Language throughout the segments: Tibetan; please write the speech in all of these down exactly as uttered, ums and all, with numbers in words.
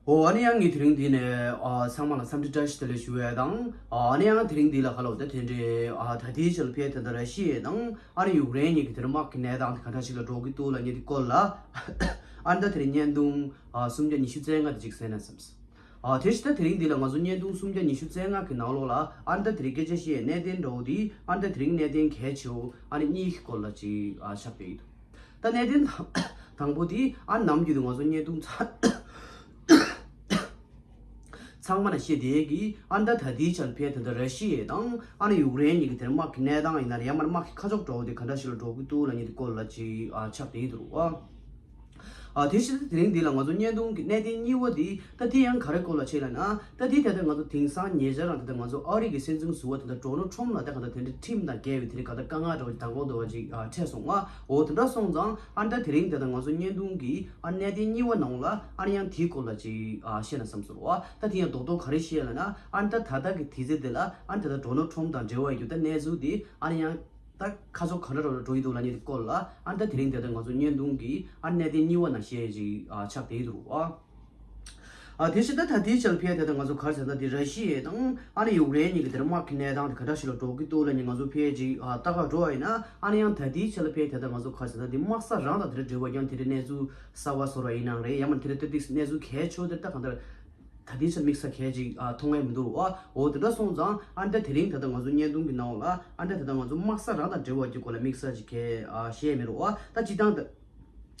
ཨོ་ཨ་ནི་ཡང་ངས་དེ་རིང་འདི་ནས་ཨ་ཚང་མ་ལ་འཚམས་འདྲི་བཀྲ་ཤིས་བདེ་ལེགས་ཞུ་ཡས་དང་། ཨ་ནི་ཡང་དེ་རིང་འདི་ལ་ཁ་ལོ་ད་དེ་འདྲའི་ཨ་ད་ལྟའི་ཆར་ཕེ་ད་ལྟ་ར་ཤི་ཡ་དང་ཨ་ནི་ཡུཀ་རེན་གཉིས་ཀྱི་དེ་རིང་དམག་གི་གནས་སྟངས་དེ་ག་འདྲ་ཞིག་ལ་འགྲོ་གི་འདུག་ལབ་མཁན་དེ་སྐོར་ལ་ཨ་ནི་ད་དེ་རིང་བརྙན་ཐུང་ཨ་སུམ་བརྒྱ་ཉི་ཤུ་རྩ་ལྔ་དེ་ཅིག་གསན་ན་བསམས། ཨ་དེ་བཞིན་ད་དེ་རིང་འདི་ལ་ང་ཚོ་བརྙན་ཐུང་སུམ་བརྒྱ་ཉི་ཤུ་རྩ་ལྔ་གི་ནང་ལོགས་ལ་ཨ་ནི་ད་དེ་རིང་སྐད་ཆ་བཤད་གནད་དོན་འདྲ་བོ་དེ་ཨ་ནི་ད་དེ་རིང་གནད་དོན་གལ་ཆེ་བོ་ཨ་ནི་གཉིས་ཀྱི་སྐོར་ལ་ཅིག་ཨ་ཆགས་བསྡད་ཡོད། ད་གནད་དོན་དང་པོ་དེ་ཨ་ནི་ནམ་རྒྱུན་དུ་ང་ཚོ་བརྙན་ཐུང་ཚ་ཚང་མ་ན་བཤད་བསྡད་ཀྱི་ཨ་ནི་ད་ད་ལྟའི་ཆར་ཕེ་ད་ལྟ་ར་ཤི་ཡ་དང་ཨ་ནི་ཡུཀ་རེན་གཉིས་ཀྱི་དེར་དམག་གི་གནས་སྟངས་ཡིན་ན་རེད། ཡང་མིན་དམག་གི་ཁ་ཕྱོགས་འདྲ་བོ་དེ་ག་འདྲ་ཞིག་ལ་འགྲོ་གི་འདུག་ལབ་མཁན་དེ་སྐོར་ལ་ཅིག་ཨ་ཆགས་བསྡད་ཡོད་རེད་བ། ཨ་དེ་བཞིན་དེ་རིང་འདི་ལ་ང་ཚོ་བརྙན་ཐུང་གི་གནད་དོན་གཉིས་པ་དེ་ད་དེ་ཡང་ག་རེ་སྐོར་ལ་བྱས་ལབ་ན། ད་དེ་ད་ལྟ་ང་ཚོ་དེང་སང་ཉེ་ཆར་རང་ད་ལྟ་ང་ཚོ་ཨ་རི་གི་སྲིད་འཛིན་ཟུར་པ་ད་ལྟ་ཌོ་ནལ་ཊམ་ལ་ད་ག་ད་དེ་འདྲའི་ཁྲིམས་དང་འགལ་བའི་དེ་རིང་ག་ད་དཀའ་ངལ་འདྲ་བ་ཅིག་དང་པོ་འདྲ་བ་ཅིག་ཨ་འཕྲད་སོང་ང་། འོ་དེ་འདྲ་སོང་ཙང་ཨ་ད་དེ་རིང་ད་ལྟ་ང་ཚོ་བརྙན་ཐུང་གི་ཨ་གནད་དོན་གཉིས་པ་ནང་ལ་ཨ་ནི་ཡང་དེའི་སྐོར་ལ་ཅིག་ཨ་བཤད་ན་བསམ་སོང་བ། ད་དེ་ཡང་རྡོག་རྡོག་ག་རེ་བཤད་ལབ་ན་ཨ་ད་ད་ལྟ་གི་དུས་ཚོད་དེ་ལ་ཨ་ད་ད་ཌོ་ནལ་ཊམ་དང་འབྲེལ་བ་ཡོད་རྒྱུ་ད་གནས་ཚུལ་དེ་ཨ་ནི་ཡང་། ད་ཁ་ཕྱོགས་ག་འདྲ་འདྲ་འགྲོ་ཡི་འདུག་ལབ་མཁན་དེ་སྐོར་ལ་ཨ་ནི་ད་དེ་རིང་དེ་ལྟར་ང་ཚོ་བརྙན་ཐུང་གི་ཨ་གནད་དོན་གཉིས་པ་ནང་བཤད་ཅིག་ཨ་ཆགས་བསྡད་འདུག་ཨ། ཨ་དེ་བཞིན་ད་ད་ལྟའི་ཆར་ཕེ་དེ་ལྟར་ང་ཚོ་ག་རེ་ཟེར་ན་དེ་ར་ཤི་ཡ་དང་ཨ་ནི་ཡུཀ་རེན་གཉིས་ཀྱི་དེར་དམག་གི་གནས་སྟངས་དེ་ག་འདྲ་ཞིག་ལ་འགྲོ་གི་འདུག་ལབ་མཁན་ང་ཚོ་ཕེ་ཅིག་ཨ་ལྟ་ག་འགྲོ་བ་ཡིན་ན་ཨ་ནི་ཡང་ད་ལྟའི་ཆར་ལ་ཕེ་དེ་ལྟར་ང་ཚོ་ག་རེ་ཟེར་ན་དེ་དམག་ས་རང་དང་དེ་འདྲ་འབྲེལ་བ་ཀྱང་དེ་འདྲའི་གནས་ཚུལ་གསར་པ་བཟོ་བ་ཡིན་ནའང་རེད། ཡང་མིན་དེ་འདྲ་ཏོག་ཙམ་གནས་ཚུལ་གལ་ཆེ་བོ་དེ་ད་གང་ལྟར། ད་ལྟའི་ཆར་དམིགས་བསལ་གལ་ཅིག་ཨ་མཐོང་ཡ་མི་འདུག་རོ། འོ་དེ་འདྲ་སོང་ཙང་ཨ་ནི་ད་དེ་རིང་ད་ལྟ་ང་ཚོ་བརྙན་ཐུང་གི་ནང་ལ་ཨ་ནི་ད་ལྟ་ང་ཚོ་དམག་ས་རང་དང་འབྲེལ་བ་གྱི་སྐོར་ལ་དམིགས་བསལ་ཅིག་གལ་ཨ་བཤད་མི་རོ། ཨ་ད་སྤྱི་བཏང་ད་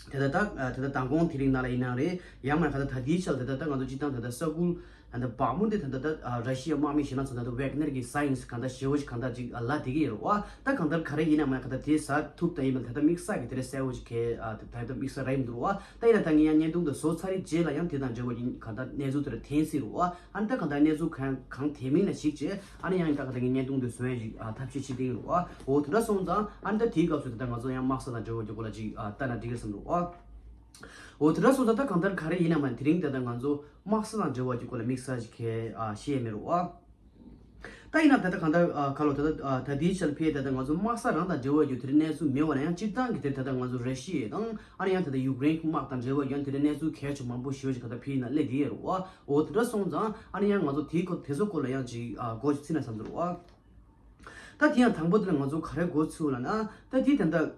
ད་ད་ད་ད་ད་མདང་དགོང་དེ་རིང་ནང་ལ་ཡིན་ནའང་རེད། ཡང་མིན་ད་ད་ད་ལྟའི་ཆར་ད་ད་ད་ང་ཚོ་སྤྱི་བཏང་ད་ད་ས་ཁུལ་ད་ད་བག་མུ་འདི་ད་ད་ད་ཨ་ར་ཤི་ཡ་དམག་མི་ཞེ་ན་ཚོ་ད་ད་ཝེག་ནར་གྱི་ས་ཡིན་གང་ད་ཞེ་བོ་ཞིག་གང་ད་ཅིག་ཨ་ལ་དེ་གི་ཡོད་རོ། ཨ་ད་གང་ལྟར་ག་རེ་ཡིན་ནའང་མིན་གང་ད་དེ་ཟ་ཐུབ་ད་ཡིན་མིན་ད་ད་དམིགས་བསལ་གྱི་དེ་རེ་གསལ་བོ་ཞིག་གལ་ཨ་ད་ད་དམིགས་བསལ་ར་ཡིན་མི་འདུག་རོ། ད་ཡིན་ན་ད་ངས་ཡང་བརྙན་ཐུང་དེ་བཟོ་ཚར་རེད་རྗེས་ལ་ཡང་དེ་དང་འབྲེལ་བ་ཡིན་གང་ལྟར་གནས་ཚུལ་དེ་ལ་ཐོན་སྲིད་རུང་བ། ཨ་ནི་ད་གང་ལྟར་གནས་ཚུལ་གང་གང་ཐོན་མིན་ལ་གཞིགས་བྱས་ཨ་ནི་ཡང་ད་གང་ལྟར་ངས་བརྙན་ཐུང་དེ་བཟོ་ཡ་ཞིག་ཨ་ཐབས་ཤེས་བྱེད་ཀྱི་ཡིན་རུང་བ། འོ་དེ་འདྲ་སོང་ཙང་ཨ་ནི་ད་དེའི་སྐབས་སུ་ད་ལྟ་ང་ཚོ་ཡང་དམག་ས་དང་འབྲེལ་བ་གྱི་སྐོར་ལ་ཅིག་ཨ་ལྟ་ན་འགྲིག་གི་རེད་བསམ་རུང་བ། འོ་དེ་འདྲ་སོང་ཙང་ད་གང་ལྟར་ག་རེ་ཡིན་ན་མ་དེ་རིང་ད་ལྟ་ང་ཚོ་དམག་ས་དང་འབྲེལ་བ་གྱི་སྐོར་ལ་དམིགས་བསལ་ཞིག་གལ་ཨ་བཤད་ཡ་མེད་རུང་བ། ད་ཡིན་ན་ད་ལྟ་གང་ལྟར་ཨ་ཁ་ལོ་ད་ལྟ་ཨ་ད་ལྟའི་ཆར་ཕེ་ད་ལྟ་ང་ཚོ་དམག་ས་རང་དང་འབྲེལ་བ་ཡོད་དེ་རིང་གནས་ཚུལ་མེད་པ་ན་ཡང་སྤྱིར་བཏང་གི་དེ་ད་ལྟ་ང་ཚོ་ར་ཤི་ཡ་དང་ཨ་ནི་ཡང་ད་ལྟ་ཡུཀ་རེན་གྱི་དམག་དང་འབྲེལ་བ་ཡོད་དེ་རིང་གནས་ཚུལ་གལ་ཆེ་མང་པོ་ཞེ་པོ་ཞིག་ག་ད་ཕེ་ཡིན་ན་སླེབས་དེ་ཡོད་རུང་བ། འོ་དེ་འདྲ་སོང་ཙང་ཨ་ནི་ཡང་ང་ཚོ་དེའི་སྐོར་དེ་ཚོ་སྐོར་ལ་ཡང་ཅིག་ཨ་འགོ་ཅིག་ཚིག་ན་བསམ་ཚུལ་རུང་བ། ད་དེ་ཡང་དང་པོ་དེ་ལ་ང་ཚོ་ག་རེ་འགོ་ཚུགས་ལ་ན་ད་དེ་ད་ལྟ། ད་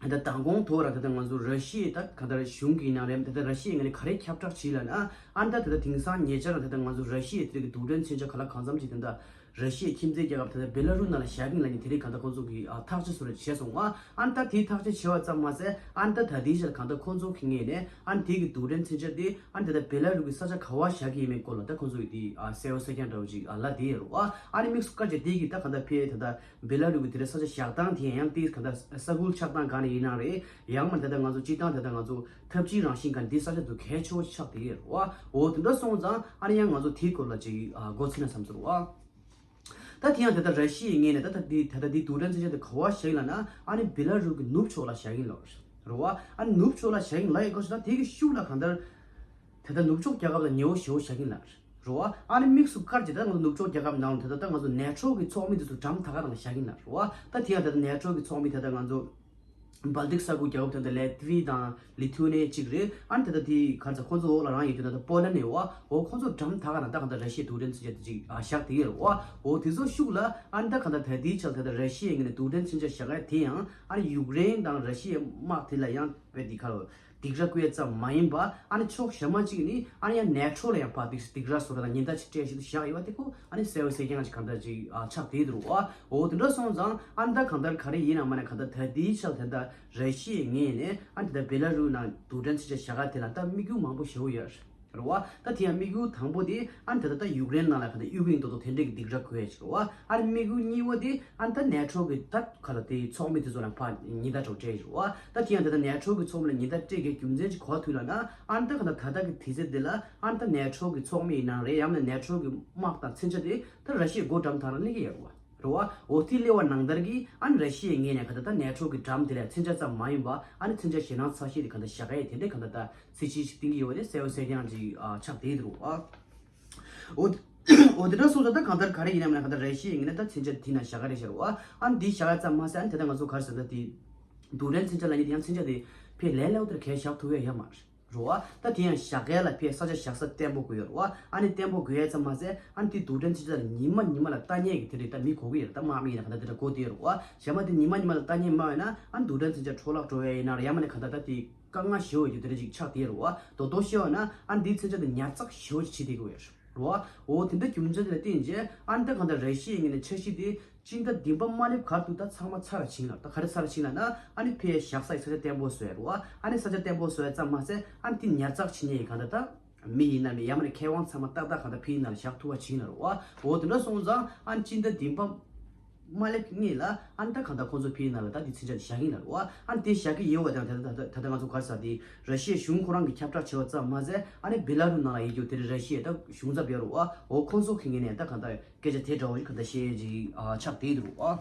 མདང་དགོང་དོ་ར་ད་ལྟ་ང་ཚོ་ར་ཤི་ཡ་ད་ག་ད་གཞུང་གི་ནང་རེད། ད་ལྟ་ར་ཤི་ཡ་ངོས་ནས་ག་རེ་ཁྱབ་བསྒྲགས་བྱས་ལབ་ན་ཨ་ད་ད་ལྟ་དེང་སང་ཉེ་ཆར་ད་ལྟ་ང་ཚོ་ར་ཤི་ཡ་དེ་གི་རྡུལ་ཕྲན་མཚོན་ཆ་ག་ལ་གང་འཚམ་ཅིག་ད་ལྟ་ར་ཤི་ཡའི་ཁྱིམ་མཚེས་རྒྱལ་ཁབ་ད་ལྟ་བེ་ལ་རུ་ནང་ལ་བཞག་གིན་ལབ་ནས་དེ་རིང་ག་ད་ཁོང་ཚོ་གི་ཨ་ཐག་གཅོད་སོ་རེ་བྱས་སོང་ང་། ཨ་ད་དེའི་ཐག་གཅོད་བྱས་པ་ཙམ་མ་ཟད་ཨ་ད་ད་དེའི་ཆར་ག་ད་ཁོང་ཚོ་གི་ངོས་ནས་ཨ་དེ་གི་རྡུལ་ཕྲན་མཚོན་ཆ་དེ་ཨ་ད་ལྟ་བེ་ལ་རུ་གི་ས་ཆ་ག་བ་བཞག་གི་ཡིན་མིན་སྐོར་ལ་ད་ཁོང་ཚོ་གི་དེ་ཨ་གསལ་བོ་གསལ་རྐྱང་འདྲ་བོ་ཅིག་ཨ་ལབ་དེ་ཡོད་རུང་བ། ཨ་ནི་དམིགས་སུ་བཀར་བྱས་དེ་གི་ད་ག་ད་ཕེ་ད་ད། བེ་ལ་རུ་གི་དེ་རིང་ས་ཆ་བཞག་སྟངས་དེ་ཡང་ཏིས་ག་འདྲ་ས་ཁུལ་ཆགས་སྟངས་ག་ནས་ཡིན་ནའང་རེད། ཡང་མིན་ད་ལྟ་ང་ཚོ་སྤྱིར་བཏང་ད་ལྟ་ང་ཚོ་ཐབས་ཇུས་རང་བཞིན་ག་འདི་ས་ཆ་དུ་གལ་ཆེ་བོ་ཆགས་དེ་ཡོད་རེད་བ། འོ་དེ་འདྲ་སོང་ཙང་ཨ་ནི་ཡང་ང་ཚོ་དེའི་སྐོར་ལ་ཅིག་ཨ་འགོ་ཚུགས་ན་བསམ་ཚུལ་བ། ད་དེ་ཡང་ད་ལྟ་ར་ཤི་ཡའི་ངོས་ནས་ད་ལྟ་འདི་ད་ལྟ་འདི་རྡུལ་ཕྲན་ཚོན་ཆ་དེ་ག་བ་བཞག་ཡིན་ལབ་ན་ཨ་ནི་བེ་ལ་རུ་གི་ནུབ་ཕྱོགས་ལ་བཞག་ཡིན་ལབ་རེད་བ། ཨ་ནི་ནུབ་ཕྱོགས་ལ་བཞག་ཡིན་ལབ་ཡོད་སྐོར་ཞིག་ད་དེ་གི་ཤུགས་ལ་གང་ལྟར་ད་ལྟ་ནུབ་ཕྱོགས་རྒྱལ་ཁབ་ལ་ཉེ་བོ་ཞེ་བོ་བཞག་ཡིན་ལབ་རེད། རེད་བ། ཨ་ནི་དམིགས་སུ་བཀར་གྱི་ད་ང་ཚོ་ནུབ་ཕྱོགས་རྒྱལ་ཁབ་ནང་ལ་ད་ལྟ་ད་ང་ཚོ་ནེ་ཊོ་གི་ཚོགས་མི་དེ་ཚོ་འགྲམ་ད་ག་ནང་ལ་བཞག་གི་ན་རེད་བ། ད་དེ་ཡང་ད་ལྟ་ནེ་ཊོ་གི་ཚོགས་མི་ད་ལྟ་ང་ཚོ་སྦལ་ཏིག་ས་ཁུལ་རྒྱལ་ཁབ་ད་ལྟ་ལེ་ཏི་ཝི་དང་ལི་ཐུ་ནེ་གཅིག་རེད། ཨ་ནི་ད་ལྟ་དེ་ག་ཚ་ཁོ་ཚོ་འོག་ལ་རང་ཡོད་དུས་ད་ལྟ་པོ་ལན་ནས་བ། འོ་ཁོ་ཚོ་འགྲམ་ད་ག་ནང་ད་ག་ད་ར་ཤི་ཡའི་རྡུལ་ཕྲན་ཚོན་ཆ་དེ་ཅིག་ཨ་བཞག་དེ་ཡོད་རེད་བ། འོ་དེ་ཚོ་ཤུགས་ལ་ཨ་ནི་ད་ག་ད་ད་དེའི་ཆ་ལ་ད་ལྟ་ར་ཤི་ཡའི་ངོས་ནས་རྡུལ་ཕྲན་ཚོན་ཆ་བཞག་ཡ་དེ་ཡང་ཨ་ནི་ཡུཀ་རེན་དང་ར་ཤི་ཡའི་དམག་དེ་ལ་ཡང་བས་དེ་ག་རུ། སྡིགས་ར་བསྐུལ་ཙམ་མ་ཡིན་པ་ཨ་ནི་ཕྱོགས་གཞན་མ་གཅིག་ནི་ཨ་ནི་ཡང་ནེ་ཊོ་ལ་ཡང་ཕར་སྡིགས་སྡིགས་ར་བཟོ་ར་དང་ཉེན་བརྡ་ཅིག་སྤྲད་བཞིན་དུ་བཞག་ཡོད་པ་དེ་ཁོ་ཨ་ནི་གསལ་བོ་གསལ་རྐྱང་ཅིག་གང་ལྟར་ཅིག་ཨ་ཆགས་བསྡད་འདུག་བ། འོ་དེ་འདྲ་སོང་ཙང་ཨ་ནི་ད་གང་ལྟར་ག་རེ་ཡིན་ན་མ་ན་གང་ལྟར་ད་ལྟའི་ཆར་ད་ལྟ་ར་ཤི་ཡའི་ངོས་ནས་ཨ་ནི་ད་ལྟ་བེ་ལ་རུ་ནང་རྡུལ་ཕྲན་ཚོན་ཆ་བཞག་ག་དེ་ལ་ད་དམིགས་ཡུལ་མང་པོ་ཞེ་པོ་ཡོད་རེད་བ། ད་དེ་ཡང་དམིགས་ཡུལ་དང་པོ་དེ་ཨ་ནི་ད་ལྟ་ད་ཡུཀ་རེན་ནང་ལ་གང་ལྟར་གཡུ་གིང་ཏོག་ཏོག་དེ་འདྲས་ཀྱི་སྡིགས་ར་དགོས་ཡ་ཅིག་རེད་བ། ཨ་ནི་དམིགས་ཡུལ་གཉིས་པ་དེ་ཨ་ནི་ད་ནེ་ཊོ་གི་ད་ག་ལ་དེ་ཚོགས་མི་དེ་ཚོ་ལ་ཕར་ཉེན་བརྡ་འདྲ་བོ་སྤྲད་ཡོད་རེད་བ། ད་དེ་ཡང་ད་ལྟ་ནེ་ཊོ་གི་ཚོགས་མི་ལ་ཉེན་བརྡ་སྤྲད་མཁན་རྒྱུ་མཚན་ཅིག་ག་པར་ཐུག་ལབ་ན་ཨ་ནི་ད་ག་ལ་ད་ལྟ་གི་དུས་ཚོད་འདི་ལ་ཨ་ནི་ད་ནེ་ཊོ་གི་ཚོགས་མི་ཡིན་ནའང་རེད། ཡང་ན་ནེ་ཊོ་གི་དམག་དང་མཚོན་ཆ་དེ་ད་ར་ཤི་ཡའི་སྒོ་འགྲམ་ཐག་ལ་སླེབས་ཀྱི་ཡོད་རེད་བ། རེད་བ། འོ་དེ་སླེབས་པ་ནང་ལྟར་གྱི་ཨ་ནི་ར་ཤི་ཡའི་ངོས་ནས་ག་ད་ད་ནེ་ཊོ་གི་འགྲམ་དེ་ལ་མཚོན་ཆ་ཙམ་མ་ཡིན་པ་ཨ་ནི་མཚོན་ཆ་ཞེད་སྣང་ཚ་ཤོས་དེ་ག་ད་བཞག་ག་ཡ་དེ་འདྲས་ག་ད་ད་སྲིད་ཇུས་ཤིག་བཏིང་གི་ཡོད་པ་དེ་གསལ་བོ་གསལ་རྐྱང་ཅིག་ཨ་ཆགས་བསྡད་འདུག་ཨ། འོ་འོ་དེ་འདྲ་སོང་ཙང་ད་གང་ལྟར་ག་རེ་ཡིན་ནམ་ན་གང་ལྟར་ར་ཤི་ཡའི་ངོས་ནས་ད་མཚོན་ཆ་དེ་ན་བཞག་ག་རེ་བཞག་རེད་བ། ཨ་ནི་འདི་བཞག་ཡ་ཙམ་མ་ཟད་ཨ་ནི་དེ་ད་ང་ཚོ་ག་རེ་ཟེར་ད་དེ་རྡུལ་ཕྲན་མཚོན་ཆ་ལབ་མཁན་དེ་ཡང་མཚོན་ཆ་དེ་ཕར་ལས་སླ་པོ་དེར་གས་བཞག་ཐུབ་ཡ་ཡོད་མ་རེད། རེད་བ། ད་དེ་ཡང་བཞག་མཁན་ལ་ཕའི་ས་ཆ་བཞག་ས་བརྟན་པོ་དགོས་ཡོད་རེད་བ། ཨ་ནི་བརྟན་པོ་དགོས་ཡས་ཙམ་མ་ཟད་ཨ་ནི་དེ་རྡུལ་ཕྲན་མཚོན་ཆ་ལ་ཉི་མ་ཉི་མ་ལ་ལྟ་མཁན་གྱི་དེ་འདྲའི་ད་མི་དགོས་ཀྱི་ཡོད་རེད། ད་དམག་མི་ཡིན་ན་ག་འདྲ་དེ་འདྲ་དགོས་དེ་ཡོད་རེད་བ། གཞན་པ་དེ་ཉི་མ་ཉི་མ་ལ་ལྟ་མཁན་མ་ཡོད་ན་ཨ་ནི་རྡུལ་ཕྲན་མཚོན་ཆ་འཕྲོ་བརླག་འགྲོ་ཡས་ཡིན་ན་རེད། ཡང་མ་ནི་ག་འདྲ་ད་དེ་དཀའ་ངལ་ཞེ་པོ་ཡོད་རྒྱུ་དེ་འདྲ་ཅིག་ཆགས་བསྡད་ཡོད་རེད་བ། རྡོག་རྡོག་བཤད་པ་ན་ཨ་ནི་དེའི་མཚོན་ཆ་དེ་ཉར་ཚགས་ཞེ་པོ་ཅིག་བྱེད་བསྡད་ཀྱི་ཡོད་རེད་བ། འོ་དེ་འདྲ་རྒྱུ་མཚན་དེ་ལ་བརྟེན་བྱས་ཨ་ནི་ད་གང་ལྟར་ར་ཤི་ཡའི་ངོས་ནས་འཆར་གཞི་དེ་སྤྱི་ཟླ་བདུན་པ་མ་སླེབས་གར་དུ་ད་ཚང་མ་ཚར་ཕྱིན་ལ། ད་ག་རེ་ཚར་ཕྱིན་ལ་ན་ཨ་ནི་ཕའི་བཞག་ས་ཡི་ས་ཆ་བརྟན་པོ་བཟོས་རེད་བ། ཨ་ནི་ས་ཆ་བརྟན་པོ་བཟོས་ཙམ་མ་ཟད་ཨ་ནི་དེ་ཉར་ཚགས་བྱེད་མཁན་གང་ལྟར་ད་མི་ཡིན་ན་མི་ཡང་མ་ནི་མཁས་དབང་ཚང་མ་ཏག་ཏག་གང་ལྟར་ཕའི་ནང་ལ་བཞག་ཐུབ་པ་ཕྱིན་ལ་རེད་བ། འོ་དེ་འདྲ་སོང་ཙང་ཨ་ནི་སྤྱི་ཟླ་བདུན་པ་མ་སླེབས་སྔོན་ལ་ཨ་ནི་ད་གང་ལྟར་ཁོང་ཚོ་ཕའི་ནང་ལ་ད་དེ་མཚོན་ཆ་བཞག་གིན་ལ་རེད་བ། ཨ་ནི་དེ་བཞག་གི་ཡོད་བ་དང་ད་ད་ད་ད་ང་ཚོ་ག་རེ་ཟེར་དེ་ར་ཤི་ཡའི་གཞུང་ཁོ་རང་གི་ཁྱབ་བསྒྲགས་བྱས་པ་ཙམ་མ་ཟད་ཨ་ནི་བེ་ལ་རུ་ནང་ལ་ཡོད་རྒྱུ་དེ་རེད། ར་ཤི་ཡའི་ད་གཞུང་ཚབ་ཡོད་རེད་བ། འོ་ཁོང་ཚོ་གི་ངོས་ནས་ད་གང་ལྟར་སྐད་ཆ་དེ་འདྲ་བོ་ཞིག་གང་ལྟར་བཤད་ཀྱི་ཨ་ཆགས་བསྡད་འདུག་ཨ།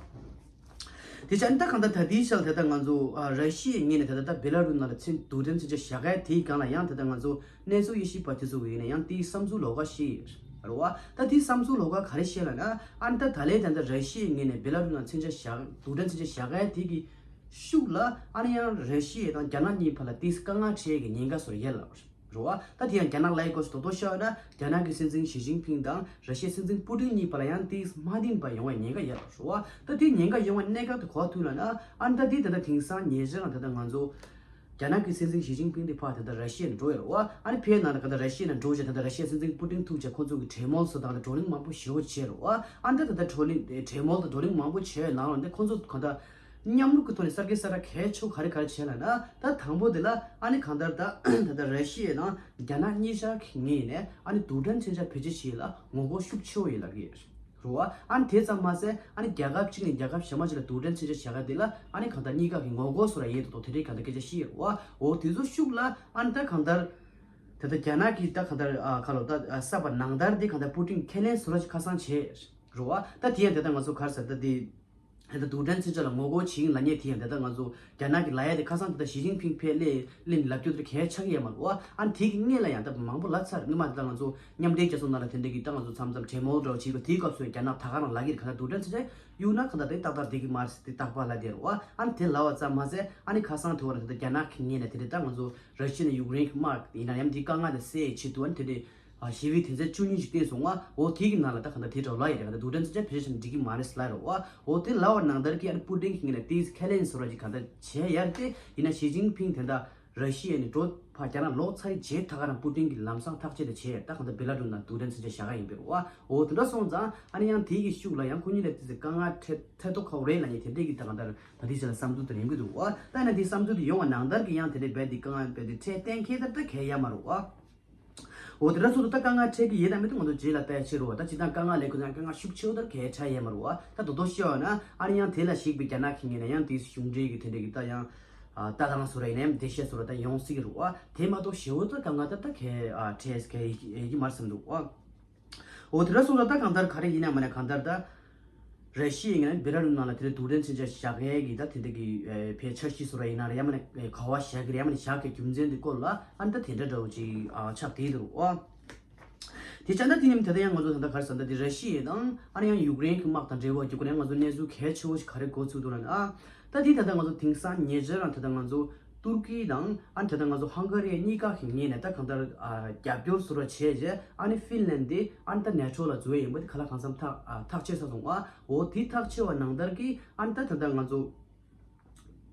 དེ་ཆ་ནི་ད་གང་ལྟར་ད་ལྟའི་ཆར་ལ་ད་ལྟ་ང་ཚོ་ཨ་ར་ཤི་ཡའི་ངོས་ནས་ད་ལྟ་ད་བེ་ལ་རུ་ནང་ལ་མཚོན་རྡུལ་ཕྲན་མཚོན་ཆ་བཞག་ཡས་དེའི་སྒང་ལ་ཡང་ད་ལྟ་ང་ཚོ་གནས་ཚུལ་དབྱེ་ཞིབ་པ་དེ་ཚོ་གི་ངོས་ནས་ཡང་དེའི་བསམ་ཚུལ་ལོགས་ཀ་ཞིག་རེད་བ། ད་དེའི་བསམ་ཚུལ་ལོགས་ཀ་ག་རེ་བཤད་ལ་ན་ཨ་ནི་ད་ད་ལན་ད་ལྟ་ར་ཤི་ཡའི་ངོས་ནས་བེ་ལ་རུ་ནང་མཚོན་ཆ་བཞག་རྡུལ་ཕྲན་མཚོན་ཆ་བཞག་ཡས་དེ་གི་ཤུགས་ལ་ཨ་ནི་ཡང་ར་ཤི་ཡ་དང་རྒྱ་ནག་གཉིས་བར་ལ་དེའི་དཀའ་ངལ་འཕྲད་ཡས་ཀྱི་ཉེན་ཁ་བཟོ་ཡས་ལ། རེད་བ། ད་དེ་ཡང་རྒྱ་ནག་ལ་ཡི་སྐོར་སུ་དོ་དོ་ཤོད་ན་རྒྱ་ནག་གི་སྲིད་འཛིན་ཞི་ཅིན་ཕིང་དང་ར་ཤི་ཡའི་སྲིད་འཛིན་པུ་ཏིན་གཉིས་བར་ལ་ཡང་དེ་མ་བདེན་པ་ཡོང་བའི་ཉེན་ཁ་ཡོད་རེད་བ། ད་དེ་ཉེན་ཁ་ཡོང་བའི་གནད་འགག་དེ་གོ་ཐུབ་ལ་ན་ཨ་ནི་ད་དེ་ད་ལྟ་དེང་སང་ཉེ་ཆར་ལ་ད་ལྟ་ང་ཚོ་རྒྱ་ནག་གི་སྲིད་འཛིན་ཞི་ཅིན་ཕིང་དེ་ཕར་ད་ལྟ་ར་ཤི་ཡ་ནས་འགྲོ་ཡོད་རེད་བ། ཨ་ནི་ཕའི་ནང་ལ་ག་ད་ར་ཤི་ཡ་ནས་འགྲོ་བྱས་ད་ལྟ་ར་ཤི་ཡའི་སྲིད་འཛིན་པུ་ཏིན་ཐུག་བྱས་ཁོ་ཚོ་གི་གྲོས་མོལ་སོགས་དང་ད་བགྲོ་གླེང་མང་པོ་ཞེ་པོ་བྱས་རེད་བ། ཨ་ནི་ད་ད་ལྟ་བགྲོ་གླེང་གྲོས་མོལ་དང་བགྲོ་གླེང་མང་པོ་བྱས་ནང་ལ་འདི་ཁོ་ཚོ་ག་ད་མཉམ་རུབ་ཀྱི་ཐོག་ནས་གསར་བརྗེ་གསར་ར་གལ་ཆེ་བོ་ག་རེ་ག་རེ་བྱས་ལ་ན། ད་དང་པོ་དེ་ལ་ཨ་ནི་གང་ལྟར་ད་ད་ལྟ་ར་ཤི་ཡ་དང་རྒྱ་ནག་གཉིས་ཆར་གྱི་ངོས་ནས་ཨ་ནི་རྡུལ་ཕྲན་མཚོན་ཆ་བེད་སྤྱོད་བྱེད་ཡས་ལ་ངོ་རྒོལ་ཤུགས་ཆེ་བོ་ཡོད་ལབ་ཀྱི་རེད་བ། ཨ་ནི་དེ་ཙམ་མ་ཟད་ཨ་ནི་རྒྱལ་ཁབ་གཅིག་ནས་རྒྱལ་ཁབ་གཞན་པ་ཅིག་ལ་རྡུལ་ཕྲན་མཚོན་ཆ་བཞག་ཡས་དེ་ལ་ཨ་ནི་གང་ལྟར་གཉིས་ཀ་གི་ངོ་རྒོལ་བཟོ་ར་ཡས་དོ་དོ་དེ་འདྲའི་གང་ལྟར་སྐད་ཆ་བཤད་ཡོད་རེད་བ། འོ་དེ་ཚོ་ཤུགས་ལ་ཨ་ནི་ད་གང་ལྟར་ད་ལྟ་རྒྱ་ནག་གིས་ད་གང་ལྟར་ཨ་ག་ལོ་ད་ཨ་གསར་པ་ནང་ལྟར་དེ་གང་ལྟར་པུ་ཏིན་ཁས་ལེན་བཟོ་ར་ཅིག་ཁ་སང་བྱས་རེད་བ། ད་དེ་ཡང་དེ་ལྟར་ང་ཚོ་ག་རེ་ཟེར་ད་དེ། ད་རྡུལ་ཕྲན་མཚོན་ཆ་ལ་ངོ་རྒོལ་བྱེད་ཀྱིན་ལབ་མཁན་དེ་ཡང་དེ་ལྟར་ང་ཚོ་རྒྱ་ནག་གི་ལབ་ཡ་དེ་ཁ་སང་དེ་ལྟར་ཞི་ཅིན་ཕིང་ཕེབས་སླེབས་སླེབས་ནས་ལབ་རྒྱུ་དེ་གལ་ཆགས་ཀྱི་ཡོད་མ་རེད་བ། ཨ་ནི་དེ་གི་སྔོན་ལ་ཡང་ད་མང་པོ་ལབ་ཚར། སྔོན་མ་དེ་ལྟར་ང་ཚོ་མཉམ་འབྲེལ་རྒྱལ་ཚོགས་ནང་ལ་དེ་འདྲ་གི་ད་ང་ཚོ་མཚམས་མཚམས་གྲོས་མོལ་འདྲ་བོ་བྱེད་དགོས། དེའི་སྐབས་སུ་རྒྱ་ནག་ད་ག་རང་ལབ་ཀྱི་རེད། ག་ད་རྡུལ་ཕྲན་མཚོན་ཆ་གཡུག་ན་ག་ད་དེ་ཏག་ཏག་བསྡད་ཀྱི་མ་རེད་ཟེར་དེ་རྟག་པར་ལབ་བསྡད་རེད་བ། ཨ་ནི་དེ་ལབ་པ་ཙམ་མ་ཟད་ཨ་ནི་ཁ་སང་དེ་བར་དེ་ལྟར་རྒྱ་ནག་གི་ངོས་ནས་དེ་འདྲ་ད་ང་ཚོ་ར་ཤི་ཡ་ནས་ཡུཀ་རེན་གྱི་དམག་ཡིན་ན་ཡང་དེའི་དཀའ་ངལ་དེ་སེལ་ཡས་ཆེད་དུ་ཨ་ནི་དེ་འདྲའི་ཨ་ཞི་བའི་དོན་ཚན་བཅུ་གཉིས་ཤིག་བཏོན་སོང་བ། འོ་དེ་གི་ནང་ལ་ད་གང་ལྟར་དེ་འདྲ་ལབ་ཡོད་རེད། ག་ད་རྡུལ་ཕྲན་མཚོན་ཆ་བེད་སྤྱོད་བྱས་ན་འགྲིག་གི་མ་རེད་ཟེར་ལབ་རེད་བ། འོ་དེ་ལབ་པ་ནང་ལྟར་གྱི་ཨ་ནི་པུ་ཏིན་གྱི་ངོས་ནས་དེ་ཁས་ལེན་བཟོ་འདྲ་ཅིག་གང་ལྟར་བྱས་ཡོད་རེད་དེ། ཡིན་ན་ཞི་ཅིན་ཕིང་དེ་འདྲ་ར་ཤི་ཡ་ནས་འགྲོ་ཕར་རྒྱ་ནག་ལོག་ཚར་རྗེས་ད་ག་རང་པུ་ཏིན་གྱིས་ལམ་སང་ཐག་བཅད་དེ་བྱས་ཡོད། ད་གང་ལྟར་བེ་ལ་རུ་ནང་རྡུལ་ཕྲན་མཚོན་ཆ་བཞག་ག་ཡིན་པ་རེད་བ། འོ་དེ་འདྲ་སོང་ཙང་ཨ་ནི་ཡང་དེ་གི་ཤུགས་ལ་ཡང་ཁོ་གཉིས་ལ་དེ་ཚོ་དཀའ་ངལ་འཕྲད་འཕྲད་མདོག་ཁ་པོ་རེད་ལབ་མཁན་དེ་འདྲས་ཀྱི་ད་གང་ལྟར་ད་དེ་ཚོ་ལ་བསམ་ཚུལ་དེ་ཡོང་གི་འདུག་བ། ད་ཡིན་ན་དེ་བསམ་ཚུལ་དེ་ཡོང་བ་ནང་ལྟར་གྱི་ཡང་དེ་འདྲས་རྦད་དེ་དཀའ་ངལ་རྦད་དེ་འཕྲད་གཏན་འཁེལ་ད་ད་གལ་ཡོད་མ་རེད་བ། འོ་དེ་འདྲ་སོང་ཙང་ད་དཀའ་ངལ་འཕྲད་ཀྱི་ཡོད་དང་མེད་དེ་ང་ཚོ་རྗེས་ལ་ལྟ་ཡ་ཕྱིར་རོ། ད་སྤྱིར་བཏང་དཀའ་ངལ་ལས་ཁོ་ཚང་དཀའ་ངལ་ཤུགས་ཆེ་བོ་ལྟར་གལ་ཆགས་ཡོད་མ་རེད་བ། ད་དོ་དོ་ཤེས་པ་ན་ཨ་ནི་ཡང་དེ་ལ་གཞིགས་པའི་རྒྱ་ནག་གི་ངོས་ནས་ཡང་དེའི་གཞུང་འབྲེལ་གྱི་དེ་འདྲ་གི་ད་ཡང་ལྟ་སྟངས་སུ་རེད་ཡིན་ནའི་འགྲེལ་བཤད་སུ་རེད་ད་ཡོང་སྲིད་ཀྱི་རེད་བ། དེ་མ་གཏོགས་ཞེ་པོ་ད་དཀའ་ངལ་ད་ད་གལ་འཕྲད་གལ་ཡོད་ཀྱི་མ་རེད་བསམ་འདུག་བ། འོ་དེ་འདྲ་སོང་ཙང་ད་གང་ལྟར་ག་རེ་ཡིན་ན་མ་ན་གང་ལྟར་ད། ར་ཤི་ཡའི་ངོས་ནས་བེ་ལ་རུ་ནང་ལ་དེ་འདྲའི་རྡུལ་ཕྲན་མཚོན་ཆ་བཞག་ཡས་ཀྱི་ད་དེ་འདྲ་གི་ཨེ་ཕའི་འཆར་གཞི་བཟོ་ར་ཡིན་ན་རེད་ཡ་མ་ནས་ཨེ་ག་པར་བཞག་གི་རེད་ཡ་མ་ནས་བཞག་གི་རྒྱུ་མཚན་དེ་སྐོར་ལ་ཨ་ནི་ད་དེ་འདྲ་འདྲ་བོ་ཅིག་ཨ་ཆགས་བསྡད་འདུག་ཨ། དེ་ཆ་ད་དེ་ནི་ད་ལྟ་ཡང་ང་ཚོ་ད་ལྟ་ག་རེ་ཟེར་ད་དེ་ར་ཤི་ཡ་དང་ཨ་ནི་ཡང་ཡུཀ་རེན་གྱི་དམག་དང་འབྲེལ་བ་རྒྱུ་ཁོ་ནས་ང་ཚོ་གནས་ཚུལ་གལ་ཆེ་བོ་ཞིག་ག་རེ་གོ་ཚུལ་འདུག་ལ་ན། ཨ་ད་དེ་ད་ལྟ་ང་ཚོ་དེང་སང་ཉེ་ཆར་རང་ད་ལྟ་ང་ཚོ་ཏུར་ཀི་དང་ཨ་ནི་ད་ལྟ་ང་ཚོ་ཧང་ག་རི་གཉིས་ཀ་གི་ངོས་ནས་ད་གང་ལྟར་ཨ་རྒྱབ་སྐྱོར་བཟོ་འདྲ་བྱས་རྗེས་ཨ་ནི་ཧྥིན་ལན་དེ་ཨ་ནི་ད་ནེ་ཊོ་ལ་འཛུལ་ཡས་ཡིན་པ་དེ་ག་ལ་གང་འཚམ་ཐག་ཨ་ཐག་ཆོད་ཚར་སོང་ཨ། འོ་དེ་ཐག་ཆོད་པ་ནང་ལྟར་གྱི་ཨ་ནི་ད་ད་ལྟ་ང་ཚོ་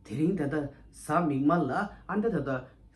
དེ་རིང་ད་ལྟ་གཟའ་མིག་དམར་ལ་ཨ་ནི་ད་ད་ལྟ་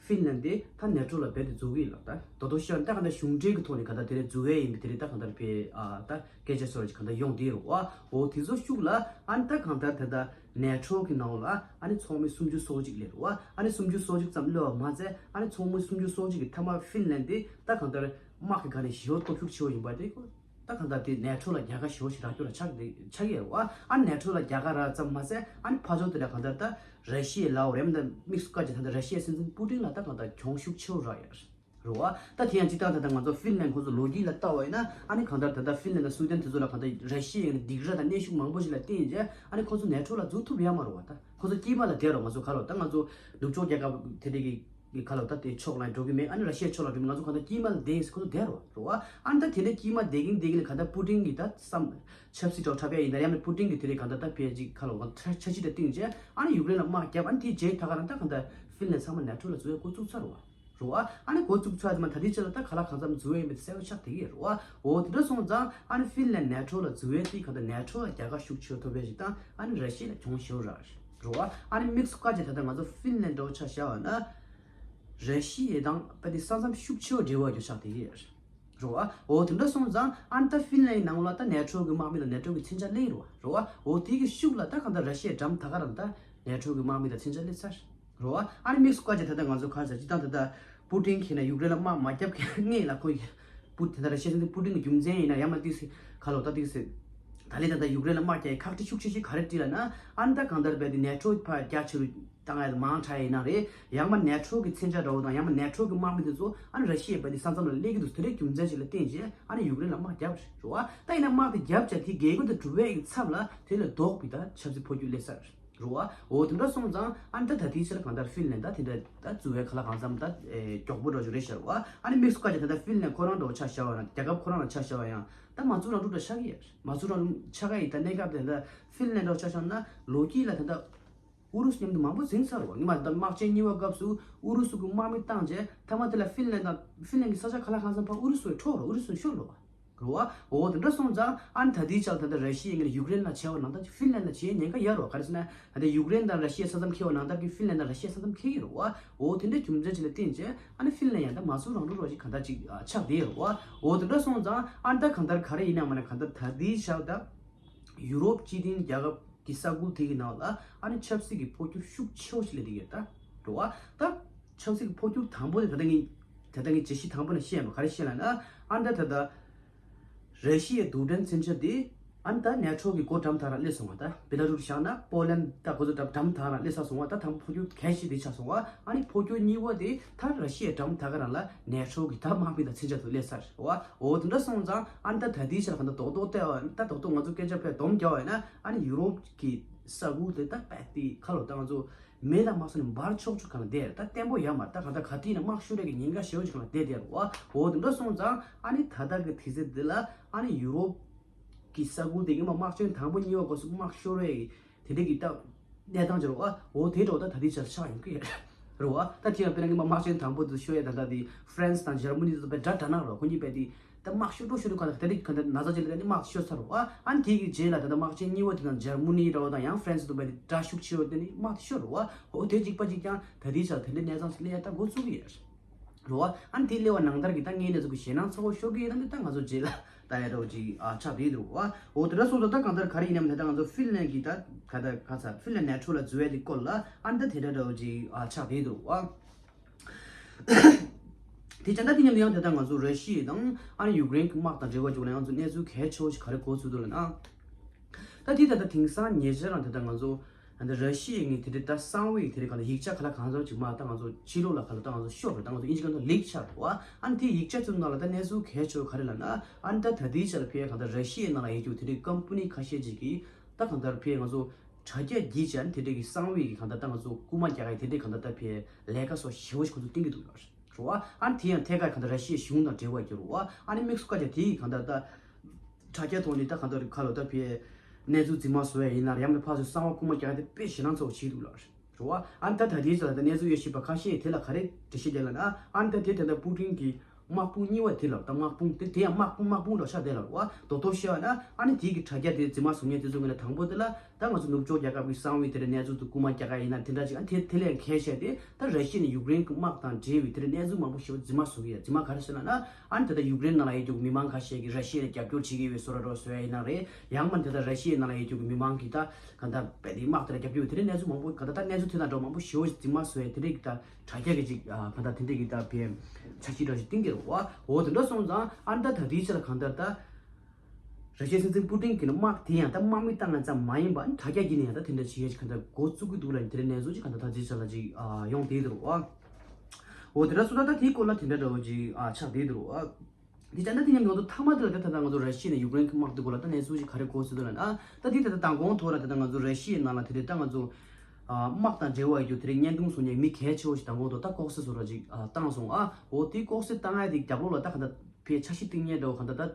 ཧྥིན་ལན་དེ་ད་ནེ་ཊོ་ལ་རྦད་དེ་འཛུལ་གི་ཡོད་ལ། ད་དོ་དོ་ཤོད་ད་གང་ལྟར་གཞུང་འབྲེལ་གྱི་ཐོག་ནས་གང་ལྟར་དེ་རེད་འཛུལ་ཡས་ཡིན་པ་དེ་རེད། ད་གང་ལྟར་ཕའི་ཨ་ད་སྐད་ཆ་བཟོ་འདྲ་ཅིག་གང་ལྟར་ཡོང་བསྡད་ཡོད་རེད་བ། འོ་དེ་ཚོ་ཤུགས་ལ་ཨ་ནི་ད་གང་ལྟར་ད་ལྟ་ནེ་ཊོ་གི་ནང་ལ་ཨ་ནི་ཚོགས་མི་སུམ་ཅུ་སོ་གཅིག་སླེབས་རེད་བ། ཨ་ནི་སུམ་ཅུ་སོ་གཅིག་ཙམ་སླེབས་པ་མ་ཚད་ཨ་ནི་ཚོགས་མི་སུམ་ཅུ་སོ་གཅིག་གི་མཐའ་མ་ཧྥིན་ལན་དེ་ད་གང་ལྟར་དམག་གི་སྒང་ནས་ཞེ་པོ་སྟོབས་ཤུགས་ཆེ་བོ་ཡིན་པ་དེ་ཁོ་ད་གང་ལྟར་དེ་ནེ་ཊོ་ལ་རྒྱལ་ཁ་ཞེ་པོ་ཞིག་རག་རྒྱུ་ལ་ཆགས་ཆགས་ཡོད་རེད་བ། ཨ་ནི་ནེ་ཊོ་ལ་རྒྱལ་ཁ་རག་ཙམ་མ་ཟད་ཨ་ནི་ཕར་ཕྱོགས་དེ་ལ་གང་ལྟར་ད་ར་ཤི་ཡའི་ལའོ་རེམ་ད་དམིགས་སུ་བཀར་གྱི་ད་ལྟ་ར་ཤི་ཡའི་སྲིད་འཛིན་པུ་ཏིན་ལ་ད་གང་ལྟར་གྱོང་ཤུགས་ཆེ་བོ་རག་ཡོད་རེད་བ། ད་དེ་ཡང་སྤྱིར་བཏང་ད་ལྟ་ང་ཚོ་ཧྥིན་ལན་ཁོ་ཚོ་ལོ་རྒྱུས་ལ་བལྟ་བ་ཡིན་ན་ཨ་ནི་གང་ལྟར་ད་ལྟ་ཧྥིན་ལན་དང་སུའི་ཌེན་དེ་ཚོ་ལ་གང་ལྟར་ར་ཤི་ཡའི་སྡིགས་ར་དང་གནོན་ཤུགས་མང་པོ་ཞིག་ལ་བརྟེན་རྗེས་ཨ་ནི་ཁོ་ཚོ་ནེ་ཊོ་ལ་འཛུལ་ཐུབ་ཡོད་མ་རེད་བ། ད་ཁོ་ཚོ་དཀྱིལ་མ་ལ་བསྡད་རོགས། ང་ཚོ་ག་རེ་ད་ང་ཚོ་ནུབ་ཕྱོགས་རྒྱལ་ཁབ་དེ་འདྲ་གི་གི་ག་ལ་ད་དེ་ཕྱོགས་ལ་འགྲོ་གི་མེད། ཨ་ནི་ར་ཤི་ཡའི་ཕྱོགས་ལ་འགྲོ་མེད། ང་ཚོ་གང་ལྟར་དཀྱིལ་མ་ལ་བསྡད་ཡིན་ཟེར་ཁོ་ཚོ་བསྡད་རོགས་རེད་བ། ཨ་ནི་ད་དེ་འདྲ་དཀྱིལ་མ་བསྡད་གིན་བསྡད་གིན་ལ་གང་ལྟར་པུ་ཏིན་གྱི་ད་བསམ་ཆབ་སྲིད་ཐོག་འཁྲབ་ཡ་ཡིན་ད་ཡང་ན་པུ་ཏིན་གྱི་དེ་རེད་གང་ལྟར་ད་ཕལ་ཆེར་ག་ལ་འཕྲ་འཕྲ་ཤིང་ད་བཏིང་རྗེས་ཨ་ནི་ཡུཀ་རེན་ལ་དམག་བརྒྱབ། ཨ་ནི་དེའི་རྗེས་ད་ག་རང་ད་གང་ལྟར་ཧྥིན་ལན་ཚང་མ་ནེ་ཊོ་ལ་འཛུལ་ཡ་འགོ་བཙུགས་ཚར་རེད་བ། རེད་བ། ཨ་ནི་འགོ་བཙུགས་ཚར་དུས་མ་ད་ལྟའི་ཆ་ལ་ད་ག་ལ་གང་འཚམ་འཛུལ་བ་ཡིན་པའི་གསལ་པོ་ཆགས་བསྡད་ཀྱི་རེད་བ། འོ་དེ་འདྲ་སོང་ཙང་ཨ་ནི་ཧྥིན་ལན་ནེ་ཊོ་ལ་འཛུལ་བའི་དེ་ག་ད་ནེ་ཊོ་ལ་རྒྱལ་ཁ་ཤུགས་ཆེ་བ་ཐོབ་པའི་ཞིག་དང་ཨ་ནི་ར་ཤི་ཡ་ལ་གྱོང་ཞེ་པོ་རག་རེད་བ། ཨ་ནི་དམིགས་སུ་བཀར་བྱས་ད་ལྟ་ང་ཚོ་ཧྥིན་ལན་འདྲ་བོ་ཆ་བཞག་པ་ན་ར་ཤི་ཡ་དང་དཔེ་དེ་ས་མཚམས་ཤུགས་ཆེ་བ་འབྲེལ་བ་རྒྱུ་ཆགས་བསྡད་ཀྱི་རེད། རེད་བ། འོ་དེ་འདྲ་སོང་ཙང་ཨ་ནི་ད་ཧྥིན་ལན་ནང་ལ་ད་ནེ་ཊོ་གི་དམག་མི་དང་ནེ་ཊོ་གི་མཚོན་ཆ་སླེབས་རེད་བ། རེད་བ། འོ་དེ་གི་ཤུགས་ལ་ད་གང་ལྟར་ར་ཤི་ཡའི་འགྲམ་ད་ག་རང་ད་ནེ་ཊོ་གི་དམག་མི་དང་མཚོན་ཆ་སླེབས་ཚར། རེད་བ། ཨ་ནི་དམིགས་སུ་བཀར་བྱས་ད་ལྟ་ང་ཚོ་ག་རེ་ཟེར་སྤྱིར་བཏང་ད་ལྟ་པུ་ཏིན་གྱིས་ན་ཡུཀ་རེན་ལ་དམག་མ་བརྒྱབ་མཁན་སྔོན་ལ་ཁོ་ཡི་པུ་ད་ལྟ་ར་ཤི་ཡ་སྲིད་འཛིན་པུ་ཏིན་གྱི་རྒྱུ་མཚན་ཡིན་ན་ཡང་མ་ཏིག་སེ་ག་ལོ་ད་ཏིག་སེ་ད་ལན་ད་ལྟ་ཡུཀ་རེན་ལ་དམག་རྒྱག་ཡི་ཁག་དེ་ཤུགས་ཆེ་ཤོས་ག་རེ་བྲིས་ལ་ན་ཨ་ནི་ད་གང་ལྟར་བས་དེ་ནེ་ཊོ་ཕར་རྒྱ་ཆེ་རུ་བཏང་ཡ་མང་དྲགས་ཡིན་ན་རེད། ཡང་མ་ནེ་ཊོ་གི་མཚོན་ཆ་འདྲ་བོ་དང་ཡང་མ་ནེ་ཊོ་གི་དམག་མི་དེ་ཚོ་ཨ་ནི་ར་ཤི་ཡའི་བས་དེ་ས་མཚམས་ལ་སླེབས་ཀྱི་འདུག་དེ་འདྲའི་རྒྱུ་མཚན་ཞིག་ལ་བརྟེན་བྱས་ཨ་ནི་ཡུཀ་རེན་ལ་དམག་བརྒྱབ་རེད་བ། ད་ཡིན་ན་དམག་དེ་བརྒྱབ་བྱས་དེ་རྒྱལ་ཁབ་དེ་གྲུབ་པའི་ཚབ་ལ་དེ་ལས་ལྡོག་པའི་ད་ཆབ་སྲིད་འཕོ་འགྱུར་སླེབས་ས་རེད། རེད་བ། འོ་དེ་འདྲ་སོང་ཙང་ཨ་ནི་ད་ད་ལྟའི་ཆར་གང་ལྟར་ཧྥིན་ལན་ད་དེ་འདྲ་ད་འཛུལ་བའི་ག་ལ་གང་འཚམ་ད་ཨེ་མགྱོགས་པོ་འདྲ་ཞིག་རེད་ཤག་རེད་བ། ཨ་ནི་དམིགས་སུ་བཀར་བྱས་ད་ལྟ་ཧྥིན་ལན་ཁོ་རང་འདྲ་བོ་ཆ་བཞག་པ་ཡང་རྒྱལ་ཁབ་ཁོ་རང་ལ་ཆ་བཞག་པ་ཡང་ད་མ་རྩུབ་རང་འགྲོ་འདྲ་ཆགས་ཀྱི་ཡོད་རེད། མ་རྩུབ་རང་ཆགས་ཀྱི་ཡིན། ད་གནས་སྐབས་དེ་ད་ཧྥིན་ལན་འདྲ་བོ་ཆ་བཞག་ན་ལོ་རྒྱུས་ལ་ད་ལྟ་ཨུ་རུ་སུ་མཉམ་དུ་མང་པོ་ཟིན་ཚར་རེད་བ། ངས་མ་ད་དམག་ཆེན་གཉིས་པ་སྐབས་སུ་ཨུ་རུ་སུ་གི་དམག་མི་བཏང་རྗེས་མཐའ་མ་དེ་ལ་ཧྥིན་ལན་དང་ཧྥིན་ལན་གྱི་ས་ཆ་ག་ལ་གང་འཚམ་ཕར་ཨུ་རུ་སུ་ལ་འཕྲོག་རེད། ཨུ་རུ་སུ་ཤོར་རེད་བ། རེད་བ། འོ་དེ་འདྲ་སོང་ཙང་ཨ་ནི་ད་ལྟའི་ཆར་ད་ལྟ་ར་ཤི་ཡ་ངས་ཡུཀ་རེན་ལ་བྱས་པ་ནང་ལྟར་ཧྥིན་ལན་ལ་བྱེད་ཉེན་ཁ་ཡོད་རེད་བ། ག་རེ་ཟེར་ན་ད་ལྟ་ཡུཀ་རེན་དང་ར་ཤི་ཡ་ས་མཚམས་འཁེལ་བ་ནང་ལྟར་གྱི་ཧྥིན་ལན་དང་ར་ཤི་ཡ་ས་མཚམས་འཁེལ་གྱི་རེད་བ། འོ་དེ་འདྲའི་རྒྱུ་མཚན་ཅིག་ལ་བརྟེན་བྱས་ཨ་ནི་ཧྥིན་ལན་ཡང་ད་མ་རྩུབ་རང་འགྲོ་རོགས་ཅིག་གང་ལྟར་ཅིག་ཨ་ཆགས་བསྡད་ཡོད་རེད་བ། འོ་དེ་འདྲ་སོང་ཙང་ཨ་ནི་ད་གང་ལྟར་ག་རེ་ཡིན་ནའང་མ་ན་གང་ལྟར་ད་ལྟའི་ཆར་ད་ཡུ་རོབ་སྤྱི་མཐུན་རྒྱལ་ཁབ་ཀྱི་ས་ཁུལ་དེ་གི་ནང་ལ་ཨ་ནི་ཆབ་སྲིད་ཀྱི་འཕོ་འགྱུར་ཤུགས་ཆེ་བོ་ཞིག་སླེབས་བསྡད་ཡོད་ད། རེད་བ། ད་ཆབ་སྲིད་ཀྱི་འཕོ་འགྱུར་དང་པོ་དེ་ད་ལྟ་ངས་ད་ལྟ་ངས་བརྗོད་གཞི་དང་པོ་ནས་བཤད་ཡོད་པ་ག་རེ་བཤད་ལབ་ན་ཨ་ནི་ད་ད་ལྟ་ར་ཤི་ཡའི་རྡུལ་ཕྲན་མཚོན་ཆ་དེ་ཨ་ནི་ད་ནེ་ཊོ་གི་འགོ་འགྲམ་དག་རང་སླེབས་སོང་བ། ད་བེ་ལ་རུ་བཞག་ན་པོ་ལན་ད་འགོ་ཚུགས་འགྲམ་དག་རང་སླེབས་ཚར་སོང་བ། ད་དང་པོ་འཕོ་འགྱུར་གལ་ཆེ་དེ་ཆགས་སོང་བ། ཨ་ནི་འཕོ་འགྱུར་གཉིས་པ་དེ་ད་ར་ཤི་ཡའི་འགྲམ་དག་རང་ལ་ནེ་ཊོ་གི་ད་དམག་མི་དང་མཚོན་ཆ་དེ་སླེབས་ཚར་བ། འོ་དེ་འདྲ་སོང་ཙང་ཨ་ནི་ད་ད་ལྟའི་ཆར་གང་ལྟར་རྡོག་རྡོག་བལྟས་པ་ད་རྡོག་རྡོག་ང་ཚོ་སྐད་ཆ་ཕར་སྡོམ་རྒྱག་པ་ཡིན་ན་ཨ་ནི་ཡུ་རོབ་ཀྱི་ས་ཁུལ་དེ་ད་རྦད་དེ་ཁ་ལོ་ད་ང་ཚོ་མེ་དང་མ་སོ་ནས་འབར་ཆོག་ཆོག་གང་ལ་བསྡད་ད་བརྟན་པོ་ཡོད་མ་རེད། ད་གང་ལྟར་ག་དུས་ཡིན་ན་དམག་ཤོར་ཡས་ཀྱི་ཉེན་ཁ་ཞེ་པོ་ཅིག་གང་ལ་བསྡད་བསྡད་རེད་བ། འོ་དེ་འདྲ་སོང་ཙང་ཨ་ནི་ད་ལྟ་གི་དུས་ཚོད་འདི་ལ་ཨ་ནི་ཡུ་རོབ་ཀྱི་ས་ཁུལ་དེ་ཡིན་པ་དམག་ཆེན་དང་པོ་གཉིས་པ་སྐབས་སུ་དམག་ཤོར་ཡས་ཀྱི་དེ་འདྲ་གི་ད་གནས་སྟངས་ཅིག་རེད་བ། འོ་དེ་འདྲ་བ་ད་ད་ལྟའི་ཆར་ཆགས་ཡོང་གི་རེད་བ། ད་དེ་ཡང་དཔེར་ན་ངས་མ་དམག་ཆེན་དང་པོ་དེ་ཤོར་ཡས་ད་ལྟ་དེ་ཧྥ་རན་སི་དང་འཇར་མ་ནི་དེ་ཚོ་དཔེ་འདྲ་འདྲ་ན་རེད་བ། ཁོ་གཉིས་དཔེ་དེ་ད་དམག་ཤོར་འགྲོ་ཤོར་འགྲོ་གང་ལ་དེ་འདྲ་གང་ལྟར་ན་ཚ་ཅིག་ལ་དེ་འདྲ་དམག་ཤོར་ཚར་རེད་བ། ཨ་ནི་དེ་གི་རྗེས་ལ་ད་ལྟ་དམག་ཆེན་གཉིས་པ་དེ་དང་འཇར་མ་ནི་འདྲ་བ་དང་ཡང་ཧྥ་རན་སི་དེ་ཚོ་དཔེ་དེ་དགྲ་ཤུགས་ཆེ་བ་དེ་ནི་དམག་དེ་ཤོར་རེད་བ། འོ་དེ་གཅིག་པ་གཅིག་ཀྱང་ད་ལྟའི་ཆར་དེ་འདྲའི་གནས་སྟངས་ཤིག་སླེབས་ཡ་ད་འགོ་བཙུགས་ཀྱི་ཡོད་རེད། རེད་བ། ཨ་ནི་དེ་སླེབས་པ་ནང་ལྟར་གྱི་ད་ངའི་གནས་ཚུལ་གྱི་ཞེད་སྣང་ཚ་བོ་ཤོར་གྱི་ཡོད་ན་འདི་ད་ང་ཚོ་རྗེས་ལ་ད་ཡ་འདྲ་བོ་ཅིག་ཨ་ཆགས་བསྡད་འདུག་བ། འོ་དེ་འདྲ་སོང་ཙང་ད་གང་ལྟར་ག་རེ་ཡིན་ནམ་ད་ལྟ་ང་ཚོ་ཧྥིན་ལན་གྱི་ད་ག་ད་ག་ཚ་ཧྥིན་ལན་ནེ་ཊོ་ལ་འཛུལ་ཡ་དེ་སྐོར་ལ་ཨ་ནི་ད་དེ་འདྲ་འདྲ་བོ་ཅིག་ཨ་ཆགས་བསྡད་འདུག་བ། དེ་བྱས་ན་དེ་མཉམ་དུ་ཡང་ད་ལྟ་ང་ཚོ་ར་ཤི་ཡ་དང་ཨ་ནི་ཡུཀ་རེན་གྱི་དམག་དང་འབྲེལ་བ་བྱུང་ན་ང་ཚོ་གནས་ཚུལ་གལ་ཆེ་བོ་ཞིག་ག་རེ་གོ་ཚུལ་འདུག་ལབ་ན། ད་དེ་ད་ལྟ་དེང་སང་ཉེ་ཆར་རང་ད་ལྟ་ང་ཚོ་ད་ལྟ་ར་ཤི་ཡའི་ངོས་དེ་འདྲའི་ད་གསང་བའི་དེ་འདྲའི་ག་ལ་ཡིག་ཆ་ག་ལ་གང་འཚམ་ཅིག་མ་ད་ང་ཚོ་ཕྱི་ལོགས་ལ་ག་ལ་ད་ང་ཚོ་ཤོར་རེད། ད་ང་ཚོ་ཨིན་ཇི་སྐད་ཐོག་ལིག་ཆགས་རེད་བ། ཨ་ནི་དེ་ཡིག་ཆ་ཚོའི་ནང་ལ་ད་གནས་ཚུལ་གལ་ཆེ་བ་ག་རེ་ལབ་ན་ཨ་ནི་ད་ད་ལྟའི་ཆ་ལ་ཕར་གང་ལྟར་ར་ཤི་ཡའི་ནང་ལ་ཡོད་རྒྱུ་དེ་འདྲའི་ཀམ་པ་ནི་ཁ་ཤས་ཅིག་གིས་ད་གང་ལྟར་ཕར་ང་ཚོ་དྲ་རྒྱ་བརྒྱུད་བྱས་ཨ་ནི་དེ་འདྲའི་གི་གསང་བའི་གི་གང་ལྟར་ད་ང་ཚོ་རྐུན་མ་རྒྱག་ཡ་དེ་འདྲའི་གང་ལྟར་ད་ཕར་ལས་ཀ་སོགས་ཞེ་བོ་ཞིག་ཁོ་ཚོ་བསྟན་གྱི་འདུག་ལ། རེད་བ། ཨ་ནི་དེ་ཡང་ཐད་ཀར་གང་ལྟར་ར་ཤི་ཡའི་གཞུང་དང་འབྲེལ་བ་ཡོད་རེད་བ། ཨ་ནི་དམིགས་སུ་བཀར་བྱས་དེ་ཡི་གང་ལྟར་ད་དྲ་རྒྱ་ཐོག་ནས་ད་གང་ལྟར་ཁ་ལོ་ད་ཕར་གནས་ཚུལ་རྫུན་མ་བཟོ་ཡ་ཡིན་ན་རེད། ཡང་ན་ཕར་ཚུར་གསང་བ་རྐུན་མ་རྒྱག་ཡ་དེ་དཔེ་ཞེད་སྣང་ཚ་བོ་བྱེད་འདུག་ལ། རེད་བ། ཨ་ནི་ད་ད་ལྟའི་ཆ་ལ་ད་གནས་ཚུལ་དབྱེ་ཞིབ་པ་ཁ་ཤས་དེ་ལ་ག་རེ་འགྲེལ་བཤད་བརྒྱབ་ལབ་ན་ཨ་ནི་ད་དེ་ད་ལྟ་པུ་ཏིན་གྱི་དམག་དཔུང་གཉིས་པ་དེ་ལ་ད་དམག་དཔུང་དེ་དེ་ཡང་དམག་དཔུང་དམག་དཔུང་འདྲ་ཆགས་བསྡད་ལ་རེད་བ། རྡོག་རྡོག་བཤད་པ་ན་ཨ་ནི་དེ་གི་དྲ་རྒྱ་དེ་རྫུན་མ་བཟོ་མཁན་དེ་ཚོ་ངོས་ནས་དང་པོ་དེ་ལ། ད་ང་ཚོ་ནུབ་ཕྱོགས་རྒྱལ་ཁབ་ཀྱི་གསང་བའི་དེ་འདྲའི་གནས་ཚུལ་དུ་རྐུན་མ་རྒྱག་ག་ཡིན་ན་དེ་འདྲ་ཅིག་ཨ་དེ་དེ་ལས་གལ་ཆེ་དེ་ད་ར་ཤི་ཡ་ནས་ཡུཀ་རེན་གྱི་དམག་དང་འབྲེལ་བའི་དེ་འདྲའི་གནས་ཚུལ་མང་པོ་ཞེ་པོ་རྫུན་མ་བཟོ་གི་ཡོད། རྫུན་མ་ག་རེ་ཟེར་ན་ན་ཨ་ནི་ད་ལྟ་ཡུཀ་རེན་ནང་ལ་ཡོད་རྒྱུ་གི་མི་མང་ཁ་ཤས་ཀྱིས་ར་ཤི་ཡ་ལ་རྒྱབ་སྐྱོར་བྱེད་ཀྱི་ཡོད་པའི་བཟོ་འདྲ་འདྲ་བཟོ་ཡ་ཡིན་ན་རེད། ཡང་མིན་ད་ལྟ་ར་ཤི་ཡའི་ནང་ལ་ཡོད་རྒྱུ་གི་མི་མང་གིས་ད་ག་ད་དཔེ་དེ་དམག་དེ་ལ་རྒྱབ་ཀྱི་ཡོད་དེ་འདྲའི་གནས་ཚུལ་མང་པོ་ག་ད་ད་གནས་ཚུལ་དེ་དང་འདྲ་བོ་མང་པོ་ཞེ་པོ་རྫུན་མ་བཟོ་ཡ་དེ་འདྲའི་གི་ད་དྲ་རྒྱ་གི་ཅིག་ག་ད་དེ་འདྲའི་གི་ད་བའི་འཆར་གཞི་འདྲ་ཞིག་བཏིང་གི་རེད་བ། འོ་དེ་འདྲ་སོང་ཙང་ཨ་ནི་ད་ད་ལྟའི་ཆ་ལ་གང་ལྟར་ད། ར་ཤི་ཡའི་སྲིད་འཛིན་པུ་ཏིན་གྱིས་ནི་དམག་དེ་ཡང་ད་དམག་མི་བཏང་ཡ་ཙམ་མ་ཡིན་པ་ཨ་ནི་དྲ་རྒྱ་བརྒྱུད་ནས་ཡང་ད་དེ་འདྲ་བྱེད་ཡ་ཅིག་ག་འདྲ་འགོ་བཙུགས་ཀྱི་འདུག་ལ་ནི་དེ་འདྲའི་གནས་ཚུལ་ཅིག་ག་འདྲ་ད་ཅིག་ཆ་ལ་ཅིག་ཨ་ཡོང་བསྡད་འདུག་བ། འོ་དེ་འདྲ་སོང་ཙང་ད་དེའི་སྐོར་ལ་དེ་འདྲ་འདྲ་བོ་ཅིག་ཨ་ཆགས་བསྡད་འདུག་བ། དེ་ཙང་ད་དེ་ཉམས་ཡོང་དུས་མཐའ་མ་དེ་ལ་ད་ད་ལྟ་ང་ཚོ་ར་ཤི་ཡ་ནས་ཡུཀ་རེན་གྱི་དམག་དེ་སྐོར་ལ་ད་གནས་ཚུལ་ཅིག་ག་རེ་གོ་སྲིད་འདུག་ལབ་ན་ད་དེ་ད་ལྟ་མདང་དགོང་ཐོག་ལ་ད་ལྟ་ང་ཚོ་ར་ཤི་ཡའི་ནང་ལ་དེ་འདྲའི་ད་ང་ཚོ་ཨ་དམག་དང་འབྲེལ་བ་ཡོད་རྒྱུ་དེ་འདྲའི་བརྙན་ཐུང་བཟོ་མཁན་མི་གལ་ཆེ་བོ་ཞིག་མདང་དགོང་ཐོག་ད་ལྐོག་གསོད་བཟོ་འདྲ་ཅིག་ཨ་བཏང་སོང་། ཨ་འོ་དེ་ལྐོག་གསོད་བཏང་ཡ་དེ་རྒྱབ་ལོགས་ལ་ད་ག་ད་ཕའི་འཆར་གཞི་བཏིང་མཁན་འདྲ་བོ་གང་ལྟར་ད་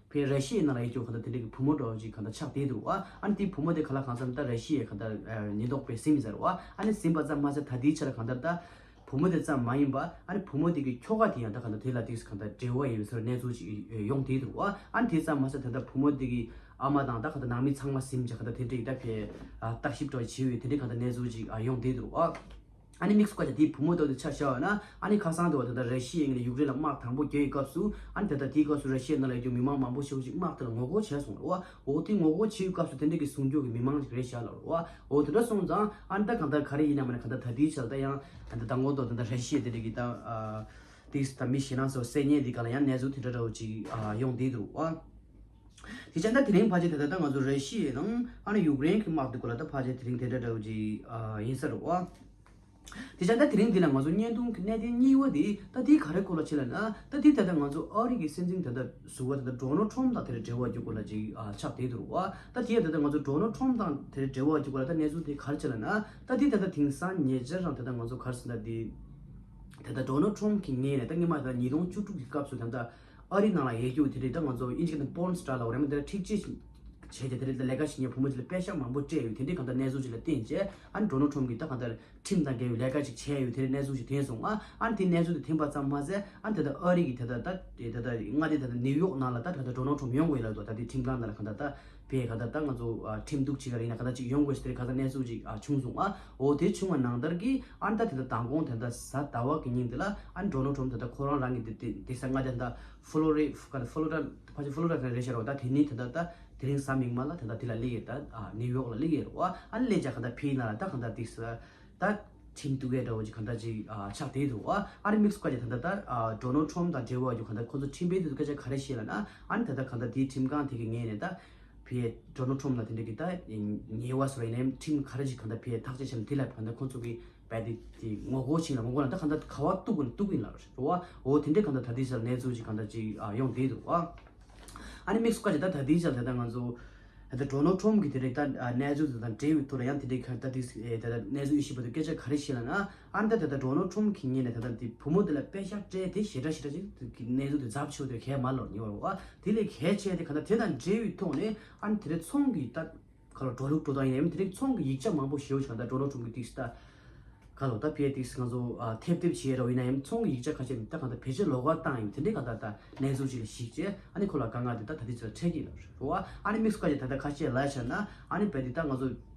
ཕའི་ར་ཤི་ཡའི་ནང་ལ་ཡོད་རྒྱུ་གང་ལྟར་དེ་འདྲའི་གི་བུ་མོ་འདྲ་བོ་ཅིག་གང་ལྟར་ཆགས་བསྡད་འདུག་བ། ཨ་ནི་དེའི་བུ་མོ་དེ་ག་ལ་གང་འཚམ་ད་ར་ཤི་ཡའི་གང་ལྟར་ཨ་ཉེན་རྟོག་པས་ཟིན་མི་ཚར་བ། ཨ་ནི་ཟིན་པ་ཙམ་མ་ཟད་ད་ལྟའི་ཆར་གང་ལྟར་ད་ བུ་མོ་དེ་ཙམ་མ་ཡིན་པ་ཨ་ནི་བུ་མོ་དེ་གི་ཁྱོ་ག་དེ་ཡང་ད་ག་ད་དེ་ལ་དེ་ག་ད་འབྲེལ་བ་ཡོད་པའི་སོར་གནས་ཚུལ་ཅིག་ཡོང་དེ་འདུག་ཨ། ཨ་ནི་དེ་ཙམ་མ་ཟད་ད་ད་བུ་མོ་དེ་གི་ཨ་མ་དང་ད་ག་ད་ནང་མི་ཚང་མ་ཟིན་བྱས་ག་ད་དེ་འདྲའི་ད་ཕེ་བརྟག་ཞིབ་འདྲ་བྱས་ཡོད་དེ་འདྲའི་ག་ད་གནས་ཚུལ་ཅིག་ཡོང་དེ་འདུག་ཨ། ཨ་ནི་དམིགས་སུ་བཀར་ཏེ་དེའི་བུ་མོ་དག་དེ་ཆ་བཞག་པ་ན་ཨ་ནི་ཁ་སང་དུ་བ་ད་ལྟ་ར་ཤི་ཡ་ཡིན་ན་ཡུཀ་རེན་ལ་དམག་དང་པོ་རྒྱག་ཡི་སྐབས་སུ་ཨ་ནི་ད་ལྟ་དེའི་སྐབས་སུ་ར་ཤི་ཡའི་ནང་ལ་ཡོད་རྒྱུ་མི་མང་མང་པོ་ཞིག་ཅིག་དམག་དེ་ལ་ངོ་རྒོལ་བྱས་སོང་ར་བ། འོ་དེ་ངོ་རྒོལ་བྱེད་ཡི་སྐབས་སུ་དེ་འདྲ་གི་སྲུང་སྐྱོབ་ཀྱི་མི་མང་ཞིག་རེད་བཞག་ལ་ར་བ། འོ་དེ་འདྲ་སོང་ཙང་ཨ་ནི་ད་གང་ལྟར་ག་རེ་ཡིན་ན་མ་ན་གང་ལྟར་ད་ལྟའི་ཆར་ད་ཡང་ད་ལྟ་མདང་དགོང་དུ་ད་ལྟ་ར་ཤི་ཡ་དེ་འདྲ་གི་ད་ཨ་དེ་ད་མི་ཞེད་སྣང་ཚོ་བསད་ཉེན་དེ་ག་ལ་ཡང་གནས་ཚུལ་དེ་འདྲ་འདྲ་བོ་ཅིག་ཨ་ཡོང་བསྡད་འདུག་བ། དེ་བྱས་ད་དེ་རིང་ཕལ་ཆེར་ད་ལྟ་ད་ང་ཚོ་ར་ཤི་ཡ་དང་ཨ་ནི་ཡུཀ་རེན་གྱི་དམག་དེ་སྐོར་ལ་ད་ཕལ་ཆེར་དེ་རིང་དེ་འདྲ་འདྲ་བོ་ཅིག་ཨ་ཡིན་ས་རེད་བ། དེ་བྱས་ད་དེ་རིང་འདི་ལ་ང་ཚོ་བརྙན་ཐུང་གི་གནད་དོན་གཉིས་པ་དེ་ད་དེ་ག་རེ་སྐོར་ལ་ཆེ་ལ་ན་ད་དེ་ད་ལྟ་ང་ཚོ་ཨ་རི་གི་སྲིད་འཛིན་ད་ལྟ་ཟུར་པ་ད་ལྟ་ཌོ་ནལ་ཊམ་དང་དེ་རེ་འབྲེལ་བ་རྒྱུ་སྐོར་ལ་ཅིག་ཨ་ཆགས་བསྡད་འདུག་བ། ད་དེ་ད་ལྟ་ང་ཚོ་ཌོ་ནལ་ཊམ་དང་དེ་རེ་འབྲེལ་བ་རྒྱུ་སྐོར་ལ་ད་གནས་ཚུལ་དེ་ག་རེ་ཆེ་ལ་ན་ད་དེ་ད་ལྟ་དེང་སང་ཉེ་ཆར་རང་ད་ལྟ་ང་ཚོ་ག་རེ་ཟེར་ན་དེ་ད་ལྟ་ཌོ་ནལ་ཊམ་གི་ངོས་ནས་ད་སྔོན་མ་ད་ཉིས་སྟོང་བཅུ་དྲུག་གི་སྐབས་སུ་ད་ལྟ་ཨ་རི་ནང་ལ་ཡོད་རྒྱུ་དེ་རེད། ད་ང་ཚོ་ཨིན་ཇི་སྐད་ནས་པོརན་སི་ཊར་ལ་འོ་རེ་མ་དེ་འཁྲིག་སྤྱོད་བྱས་ཏེ་དེ་རེད། ད་ལས་ཀ་བྱེད་མཁན་བུ་མོ་ཅིག་ལ་པེ་ཤག་མང་པོ་སྤྲད་ཡོད་དེ་འདྲའི་གང་ལྟར་གནས་ཚུལ་ཅིག་ལ་བརྟེན་བྱས་ཨ་ནི་ཌོ་ནལ་ཊམ་གྱིས་ད་གང་ལྟར་ཁྲིམས་དང་འགལ་བའི་ལས་ཀ་ཅིག་བྱས་ཡོད་དེ་འདྲའི་གནས་ཚུལ་ཅིག་ཐོན་སོང་ཨ། ཨ་ནི་དེ་གནས་ཚུལ་དེ་ཐོན་པ་ཙམ་མ་ཟད་ཨ་ནི་དེ་ལྟར་ཨ་རི་གི་དེ་ལྟར་ད་དེ་ལྟར་མངའ་སྡེ་ད་ལྟ་ནིའུ་ཡོག་ནང་ལ་ད་གང་ལྟར་ཌོ་ནལ་ཊམ་ཡོང་དགོས་ལབ་འདུག་ད་དེ་ཁྲིམས་ཁང་ནང་ལ་གང་ལྟར་ད་བས་གང་ལྟར་ད་ང་ཚོ་ཨ་ཁྲིམས་གཏུག་བྱེད་ག་རེ་ཡིན་ན་གང་ལྟར་ཅིག་ཡོང་དགོས་ཟེར་དེ་གང་ལྟར་གནས་ཚུལ་ཅིག་ཨ་བྱུང་སོང་ཨ། འོ་དེ་བྱུང་བ་ནང་ལྟར་གྱི་ཨ་ནི་ད་དེ་ལྟར་མདང་དགོང་དེ་ལྟར་གཟའ་ཟླ་བ་གི་ཉིན་དེ་ལ་ཨ་ནི་ཌོ་ནལ་ཊམ་དེ་ལྟར་ཁོ་རང་རང་གི་དེ་དེ་དེ་ས་མངའ་སྡེ་ད་ལྟ་ཕོ་ལོ་རི་ཕ་ཕོ་ལོ་རི་ད་ཕ་ཕོ་ལོ་རི་ད་རེད་ཤག་རོ། ད་དེ་ནི་དེ་ལྟར་ད་དེ་རིང་གཟའ་མིག་དམར་ལ་དེ་ལྟར་དེ་ལ་སླེབས་ཡོད། ད་ཨ་ནིའུ་ཡོག་ལ་སླེབས་ཡོད་རོ། ཨ་ནི་སླེབས་བྱས་གང་ལྟར་ཕེབས་ན་ལ་ད་གང་ལྟར་དེ་ས་ད་ཁྲིམས་གཏུག་ཡས་འདྲ་བོ་ཅིག་གང་ལྟར་ཅིག་ཨ་ཆགས་བསྡད་འདུག་ཨ། ཨ་ནི་དམིགས་སུ་བཀར་ཏེ་ད་ལྟ་ད་ཨ་ཌོ་ནལ་ཊམ་དང་འབྲེལ་བ་ཡོད་གང་ལྟར་ཁོ་ཚོ་ཁྲིམས་དཔོན་དེ་ཚོ་སྐད་ཆ་ག་རེ་བཤད་ལབ་ན་ཨ་ནི་ད་ལྟ་གང་ལྟར་དེའི་ཁྲིམས་ཁང་དེ་གི་ངོས་ནས་ད་ཕེ་ཌོ་ནལ་ཊམ་ལ་དེ་འདྲ་གི་ད་ཉེས་པ་བཟོ་ཡིན་ནའི་ཁྲིམས་ག་རེ་ཅིག་གང་ལྟར་ཕེ་ཐག་གཅོད་བྱས་ན་དེ་ལ་གང་ལྟར་ཁོ་ཚོ་གི་བས་དེ་དེ་ངོ་རྒོལ་བྱེད་ལ་ངོ་རྒོལ་ལ་ད་གང་ལྟར་ག་བ་གཏུག་དགོས་ན་གཏུག་གི་ཡིན་ལབ་རེད་བ། འོ་དེ་འདྲའི་གང་ལྟར་ད་ལྟའི་ཆར་གནས་ཚུལ་ཅིག་གང་ལྟར་ཅིག་ཨ་ཡོང་བསྡད་འདུག་བ། ཨ་ནི་དམིགས་སུ་བཀར་ཅིག་ད་ད་ལྟའི་ཆར་ད་ལྟ་ང་ཚོ་ད་ལྟ་ཌོ་ནལ་ཊམ་གི་དེ་རིང་ད་གནས་ཚུལ་དེ་དང་འབྲེལ་བའི་ཐོག་ལ་ཡང་དེ་འདྲའི་གང་ལྟར་དེ་ད་ལྟ་གནས་ཚུལ་ཡིད་ཆེས་པ་དེ་སྐད་ཆ་ག་རེ་བཤད་ལབ་ན། ཨ་ནི་ད་ད་ལྟ་ཌོ་ནལ་ཊམ་གི་ངོས་ནས་ད་ལྟ་དེ་བུ་མོ་དེ་ལ་པེ་ཤག་སྤྲད་དེ་ཞེ་དྲག་ཞེ་དྲག་ཅིག་གི་གནས་ཚུལ་དེ་ཚབས་ཆེ་བ་དེ་གས་མ་ལོར་ཉེ་བར་བ་དེ་ལས་གལ་ཆེ་དེ་གང་ལྟར་དེ་དང་འབྲེལ་བའི་ཐོག་ནས་ཨ་ནི་དེ་རིང་ཚོང་གི་ད་ག་ལོ་འགྲོ་ལུགས་འགྲོ་སྟངས་ཡིན་ནའི་དེ་རིང་ཚོང་གི་ཡིག་ཆ་མང་པོ་ཞེ་པོ་ཞིག་གང་ལྟར་ཌོ་ནལ་ཊམ་གི་ཏིག་སི་ད་ག་ལོ་ད་ཕེ་ཏིག་སི་ང་ཚོ་ཨ་ཐེབས་ཐེབས་བྱེད་རོགས་ཡིན་ན་ཡང་ཚོང་གི་ཡིག་ཆ་ཁ་ཤས་ད་གང་ལྟར་བེད་སྤྱོད་ལོགས་ཀ་བཏང་ཡིན་དེ་འདྲའི་གང་ལྟར་ད་གནས་ཚུལ་ཅིག་ལ་གཞིགས་བྱས་ཨ་ནི་ཁོ་ལ་དཀའ་ངལ་དེ་ད་ད་ལྟའི་ཆར་འཕྲད་ཀྱི་ཡོད་རེད་བ། ཨ་ནི་དམིགས་སུ་བཀར་ཅིག་ད་ལྟ་ཁ་ཤས་ལབ་བྱས་ན་ཨ་ནི་བས་དེ་ད་ང་ཚོ་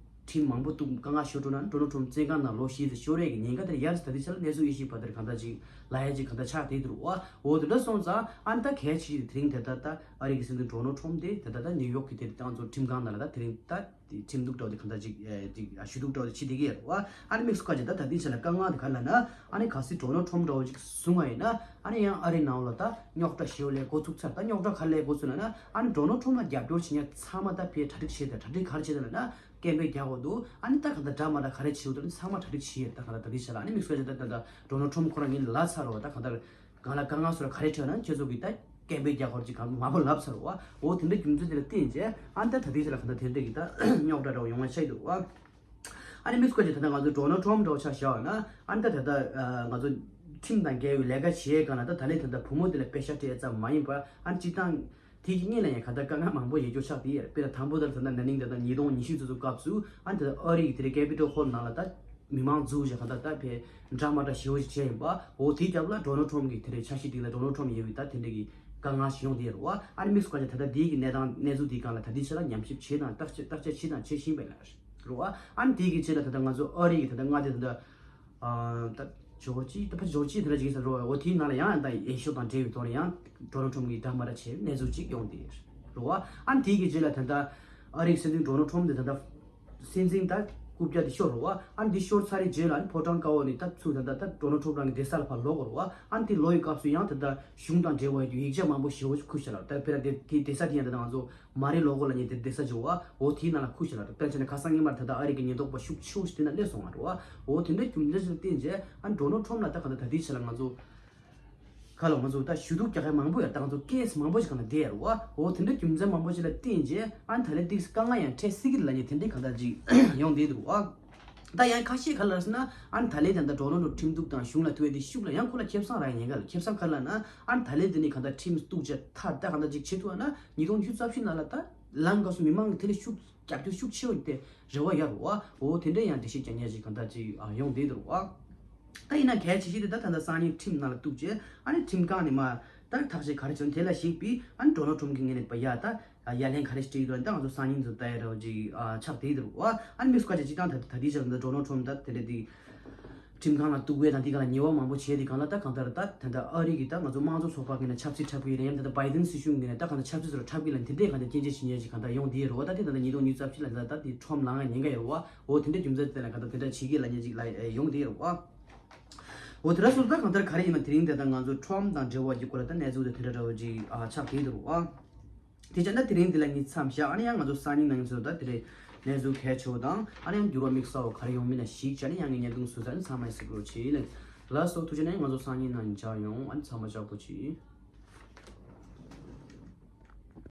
ཁྲིམས་མང་པོ་གཏུག་དཀའ་ངལ་ཤོར་འགྲོ་ན་ཌོ་ནལ་ཊམ་བཙོན་ཁང་ནང་ལོག་ཤེས་ཚེ་ཤོར་རེས་ཀྱི་ཉེན་ཁ་དེ་ཡར་ད་ལྟའི་ཆར་གནས་ཚུལ་ཡིད་ཆེས་པ་དེར་གང་ལྟར་ཅིག་ལབ་ཡ་ཅིག་གང་ལྟར་ཆགས་བསྡད་འདུག་བ། འོ་དེ་འདྲ་སོང་ཙང་ཨ་ནི་ད་གལ་ཆེ་ཤོས་དེ་དེ་རིང་དེ་ལྟ་ད་ཨ་རི་གི་སྲིད་འཛིན་ཌོ་ནལ་ཊམ་དེ་དེ་ལྟ་ད་ནིའུ་ཡོག་གི་དེ་ད་ང་ཚོ་ཁྲིམས་ཁང་ནང་ལ་ད་དེ་རིང་ད་དེ་ཁྲིམས་གཏུག་འདྲ་བོ་དེ་གང་ལྟར་ཅིག་ཨེ་ཅིག་ཞུ་གཏུག་འདྲ་བོ་དེ་བྱེད་བསྡད་ཀྱི་ཡོད་རེད་བ། ཨ་ནི་དམིགས་སུ་བཀར་ཅིག་ད་ད་ལྟའི་ཆ་ལ་དཀའ་ངལ་དེ་ག་རེ་ལབ་ན་ཨ་ནི་གལ་སྲིད་ཌོ་ནལ་ཊམ་འདྲ་བོ་ཅིག་བཟུང་བ་ཡིན་ན་ཨ་ནི་ཡང་ཨ་རི་ནང་ལ་ད་རྙོག་དྲ་ཞེ་པོ་སླེབས་འགོ་ཚུགས་ཚར། ད་རྙོག་དྲ་ག་རེ་སླེབས་འགོ་ཚུགས་ལབ་ན་ཨ་ནི་ཌོ་ནལ་ཊམ་ལ་རྒྱབ་སྐྱོར་བྱེད་མཁན་ཚང་མ་ད་ཕེ་གྲ་སྒྲིག་བྱེད་ད་གྲ་སྒྲིག་ག་རེ་བྱེད་ད་ལབ་ན་སྐད་འབོད་རྒྱག་དགོས་འདུག་ཨ་ནི་ད་གང་ལྟར་འདྲ་མ་འདྲ་ག་རེ་བྱེད་དགོས་འདུག་ཨ་ནི་ཚང་མ་གྲ་སྒྲིག་བྱེད་ཡོད། ད་གང་ལྟར་ད་ལྟའི་ཆ་ལ་ཨ་ནི་དམིགས་བསལ་ད་ད་ད་ཌོ་ནལ་ཊམ་ཁོ་རང་ངས་ལབ་ཚར་བ། ད་གང་ལྟར་གང་ལ་དཀའ་ངལ་སོགས་ལ་ག་རེ་འཕྲད་ན་ཁྱེད་ཚོ་གིས་ད་སྐད་འབོད་རྒྱག་དགོས་ཅིག་གང་མང་པོ་ལབ་ཚར་བ། འོ་དེ་འདྲ་རྒྱུ་མཚན་དེ་ལ་བརྟེན་བྱས་ཨ་ནི་ད་ད་ལྟའི་ཆ་ལ་གང་ལྟར་དེ་འདྲ་གི་ད་རྙོག་དྲ་འདྲ་བོ་ཡོང་བ་ཆགས་འདུག་བ། ཨ་ནི་དམིགས་བཀར་གྱི་ད་ལྟ་ང་ཚོ་ཌོ་ནལ་ཊམ་འདྲ་བོ་ཆ་བཞག་པ་ན་ཨ་ནི་ད་ད་ལྟ་ང་ཚོ་ཁྲིམས་དང་འགལ་བའི་ལས་ཀ་བྱེད་སྒང་ལ་ད་ད་ལན་ད་ལྟ་བུ་མོ་དེ་ལ་པེ་ཤག་སྤྲད་ཙམ་མ་ཡིན་པར་ཨ་ནི་སྤྱིར་བཏང་དེ་གི་སྔོན་ལ་ཡང་ག་ད་དཀའ་ངལ་མང་པོ་ཡོད་རྒྱུ་ཆགས་དེ་ཡོད་རེད། དཔེར་ན་དང་པོ་ད་ལ་ད་ལྟ་ན་ནིང་ད་ལྟ་ཉིས་སྟོང་ཉི་ཤུ་ཙམ་ཙམ་སྐབས་སུ་ཨ་ནི་ད་ལྟ་ཨ་རི་གི་དེ་རིང་ཀེ་པི་ཊལ་ཧོལ་ནང་ལ་ད་མི་མང་འཛུལ་བྱས་ག་ད་ད་ཕེ་འདྲ་མ་འདྲ་ཞེ་པོ་ཞིག་བྱས་ཡིན་པ། འོ་དེའི་རྒྱབ་ལ་ཌོ་ནལ་ཊམ་གི་དེ་རིང་འཆར་གཞི་དེ་ལ་ཌོ་ནལ་ཊམ་ཡོད་པའི་ད་དེ་འདྲ་གི་དཀའ་ངལ་ཞིག་ཡོང་དེ་ཡོད་རེད་བ། ཨ་ནི་དམིགས་སུ་བཀར་ཏེ་ད་ལྟ་དེའི་གི་གནས་སྟངས་གནས་ཚུལ་དེའི་སྒང་ལ་ད་ལྟའི་ཆ་ལ་ཉམས་ཞིབ་བྱས་དང་བརྟག་དཔྱད་བརྟག་དཔྱད་བྱས་དང་བྱེད་བཞིན་པ་ཡིན་ལ། རེད་བ། ཨ་ནི་དེ་གི་རྗེས་ལ་ད་ལྟ་ང་ཚོ་ཨ་རི་གི་ད་ལྟ་མངའ་སྡེ་ད་ལྟ་ཨ་ད་ཇོར་ཇི་ད་ཕ་ཇོར་ཇི་དེ་འདྲ་ཅིག་ཡིན་ས་རེད་བ། འོ་དེའི་ནང་ལ་ཡང་ད་འོས་ཤོག་དང་འབྲེལ་བའི་ཐོག་ནས་ཡང་ཌོ་ནལ་ཊམ་གྱིས་འདྲ་མ་འདྲ་བྱས་གནས་ཚུལ་ཅིག་ཡོང་དེ་རེད་བ། ཨ་ནི་དེ་གི་རྗེས་ལ་ད་ལྟ་ཨ་རི་གི་སྲིད་འཛིན་ཌོ་ནལ་ཊམ་དེ་ད་ལྟ་སྲིད་འཛིན་ད་རྐུབ་བཀྱག་དེ་ཤོར་རེད་བ། ཨ་ནི་དེ་ཤོར་ཚར་རེད་རྗེས་ལ་ཨ་ནི་ཕོ་བྲང་དཀར་པོ་ནས་ད་ཚུར་ད་ལྟ་ད་ཌོ་ནལ་ཊམ་རང་གི་བསྡད་ས་ལ་ཕར་ལོག་དགོས་རེད་བ། ཨ་ནི་དེ་ལོག་ཡི་སྐབས་སུ་ཡང་ད་ལྟ་གཞུང་དང་འབྲེལ་བ་ཡོད་རྒྱུ་ཡིག་ཆ་མང་པོ་ཞེ་པོ་ཁུར་བཞག་ལ་རེད། ད་དཔེར་ན་དེ་དེ་བསྡད་ས་དེ་ཡང་ད་ལྟ་ང་ཚོ་མ་རེ་ལོ་གོ་ལ་ཉེ་དེ་བསྡད་ས་བྱུང་བ། འོ་དེའི་ནང་ལ་ཁུར་བཞག་ལ་རེད། དཔེར་ན་ཁ་སང་སྔོན་མར་ད་ལྟ་ཨ་རི་གི་ཉེན་རྟོག་པ་ཤུགས་ཆེ་བོ་ཞིག་དེ་ན་སླེབས་སོང་བ་རེད་བ། འོ་དེ་འདྲ་རྒྱུ་མཚན་ཞིག་ལ་བརྟེན་བྱས་ཨ་ཌོ་ནལ་ཊམ་ལ་ད་ག་ད་ད་ལྟའི་ཆ་ལ་ང་ཚོ་ཁ་ལོ་ང་ཚོ་ད་ཞུ་གཏུག་རྒྱག་མཁན་མང་པོ་ཡོད། ད་ང་ཚོ་ཀེ་སི་མང་པོ་ཞིག་གང་ལ་བསྡད་ཡོད་རེད་བ། འོ་དེ་འདྲ་རྒྱུ་མཚན་མང་པོ་ཞིག་ལ་བརྟེན་བྱས་ཨ་ད་ལན་ཏིག་དཀའ་ངལ་ཡང་འཕྲད་སྲིད་ཀྱི་ལ་ཉེ་དེ་འདྲའི་གང་ལྟར་ཅིག་ཡོང་བསྡད་འདུག་བ། ད་ཡང་ཁ་ཤས་ག་ལ་ཟེར་ན་ཨ་ད་ལན་ད་ལྟ་ཌོ་ནལ་ཁྲིམས་གཏུག་དང་གཞུང་ལ་ཐུག་ཡ་དེ་ཤུགས་ལ་ཡང་ཁོ་ལ་ཁེ་བཟང་རག་ཉེན་ཁ་ལ་ཁེ་བཟང་ག་ལ་ན་ཨ་ད་ལན་དེ་ནི་གང་ལྟར་ཁྲིམས་གཏུག་བྱས་མཐར་ད་གང་ལྟར་ཅིག་བྱེད་ཐུབ་ན་ཉིས་སྟོང་ཉི་ཤུ་རྩ་བཞི་ནང་ལ་ད་ལམ་འགག་སུ་མི་མང་གི་དེ་ལས་ཤུགས་རྒྱབ་སྐྱོར་ཤུགས་ཆེ་བ་དེ་རེ་བ་ཡོད་རེད་བ། འོ་དེ་འདྲ་ཡང་འགྲེལ་བཤད་རྒྱག་ཉེན་ཅིག་གང་ལྟར་ཅིག་ཡོང་བསྡད་འདུག་བ། ད་ཡིན་ན་གལ་ཆེ་ཤོས་དེ་ད་ད་ལྟ་སང་ཉིན་ཁྲིམས་ནང་ལ་གཏུགས་རྗེས་ཨ་ནི་ཁྲིམས་ཁང་ནས་མ་ད་ཐག་གཅོད་ག་རེ་བྱུང་དེ་ལ་གཞིགས་པའི་ཨ་ནི་ཌོ་ནལ་ཊམ་གྱི་ངོས་ནས་པ་ཡ་ད་ཡ་ལན་ག་རེ་སྤྲད་ཡོད་ད་ང་ཚོ་སང་ཉིན་ཚོ་ད་ཡ་རོ་ཅིག་ཆགས་བསྡད་འདུག་བ། ཨ་ནི་མི་སྐོར་ཅིག་སྤྱི་བཏང་ད་ད་དེའི་ཆར་ད་ཌོ་ནལ་ཊམ་ད་དེ་འདྲ་དེ་ཁྲིམས་ཁང་ལ་གཏུག་པའི་དང་དེ་ག་ལ་ཉེས་པ་མང་པོ་བྱས་དེ་གང་ལ་ད་གང་ལྟར་ད་ད་ད་ཨ་རི་གི་ད་ང་ཚོ་དམངས་གཙོ་ཚོགས་པ་གི་ནས་ཆབ་སྲིད་འཁྲབ་གི་ཡིན་ཡང་ད་ད་བའི་ཌེན་སྲིད་གཞུང་གི་ནས་ད་གང་ལྟར་ཆབ་སྲིད་ཚོར་འཁྲབ་གི་ལ་དེ་འདྲའི་གང་ལྟར་སྐྱོན་བརྗོད་བྱེད་མཁན་ཅིག་གང་ལྟར་ཡོང་དེ་རོ་བ། ད་དེ་ད་ད་ཉིས་སྟོང་ཉི་ཤུ་རྩ་བཞི་ལ་ད་ད་དེ་ཊམ་ལངས་ཡ་ཉེན་ཁ་ཡོད་རོ་བ། འོ་དེ་འདྲ་རྒྱུ་མཚན་དེ་ལ་གང་ལྟར་དེ་འདྲ་བྱེད་ཀྱི་ལ་ཉེན་ཅིག་ལ་ཡོང་དེ་རོ་བ། འོ་དེ་ར་སོ་ད་གང་ལྟར་ག་རེ་ཡིན་ན་དེ་རིང་དེ་ད་ང་ཚོ་ཊམ་དང་འབྲེལ་བ་གྱི་སྐོར་ལ་ད་གནས་ཚུལ་དེ་དེ་འདྲ་འདྲ་བོ་ཅིག་ཨ་ཆགས་བསྡད་འདུག་ཨ། དེ་བྱས་ན་དེ་རིང་འདི་ལ་ངས་མཚམས་བཞག་ཨ་ནི་ཡང་ང་ཚོ་སང་ཉིན་ནང་ཚོ་ད་དེ་རེད་གནས་ཚུལ་གལ་ཆེ་བོ་དང་ཨ་ནི་ཡང་འགྱུར་བ་དམིགས་བསལ་བོ་ག་རེ་ཡོང་མིན་ན་ཞིག་བྱས་ནས་ཡང་ངས་བརྙན་ཐུང་བཟོས་ཚར་ནས་ཚང་མ་ཡི་གཟིགས་རོགས་བྱེད་ལེ། ལགས་སོ་ཐུགས་རྗེ་ཆེ་ནས་ང་ཚོ་སང་ཉིན་ནང་མཇལ་ཡོང་ཨ་ནི་ཚང་མ་ཅག་པོ་བྱེད།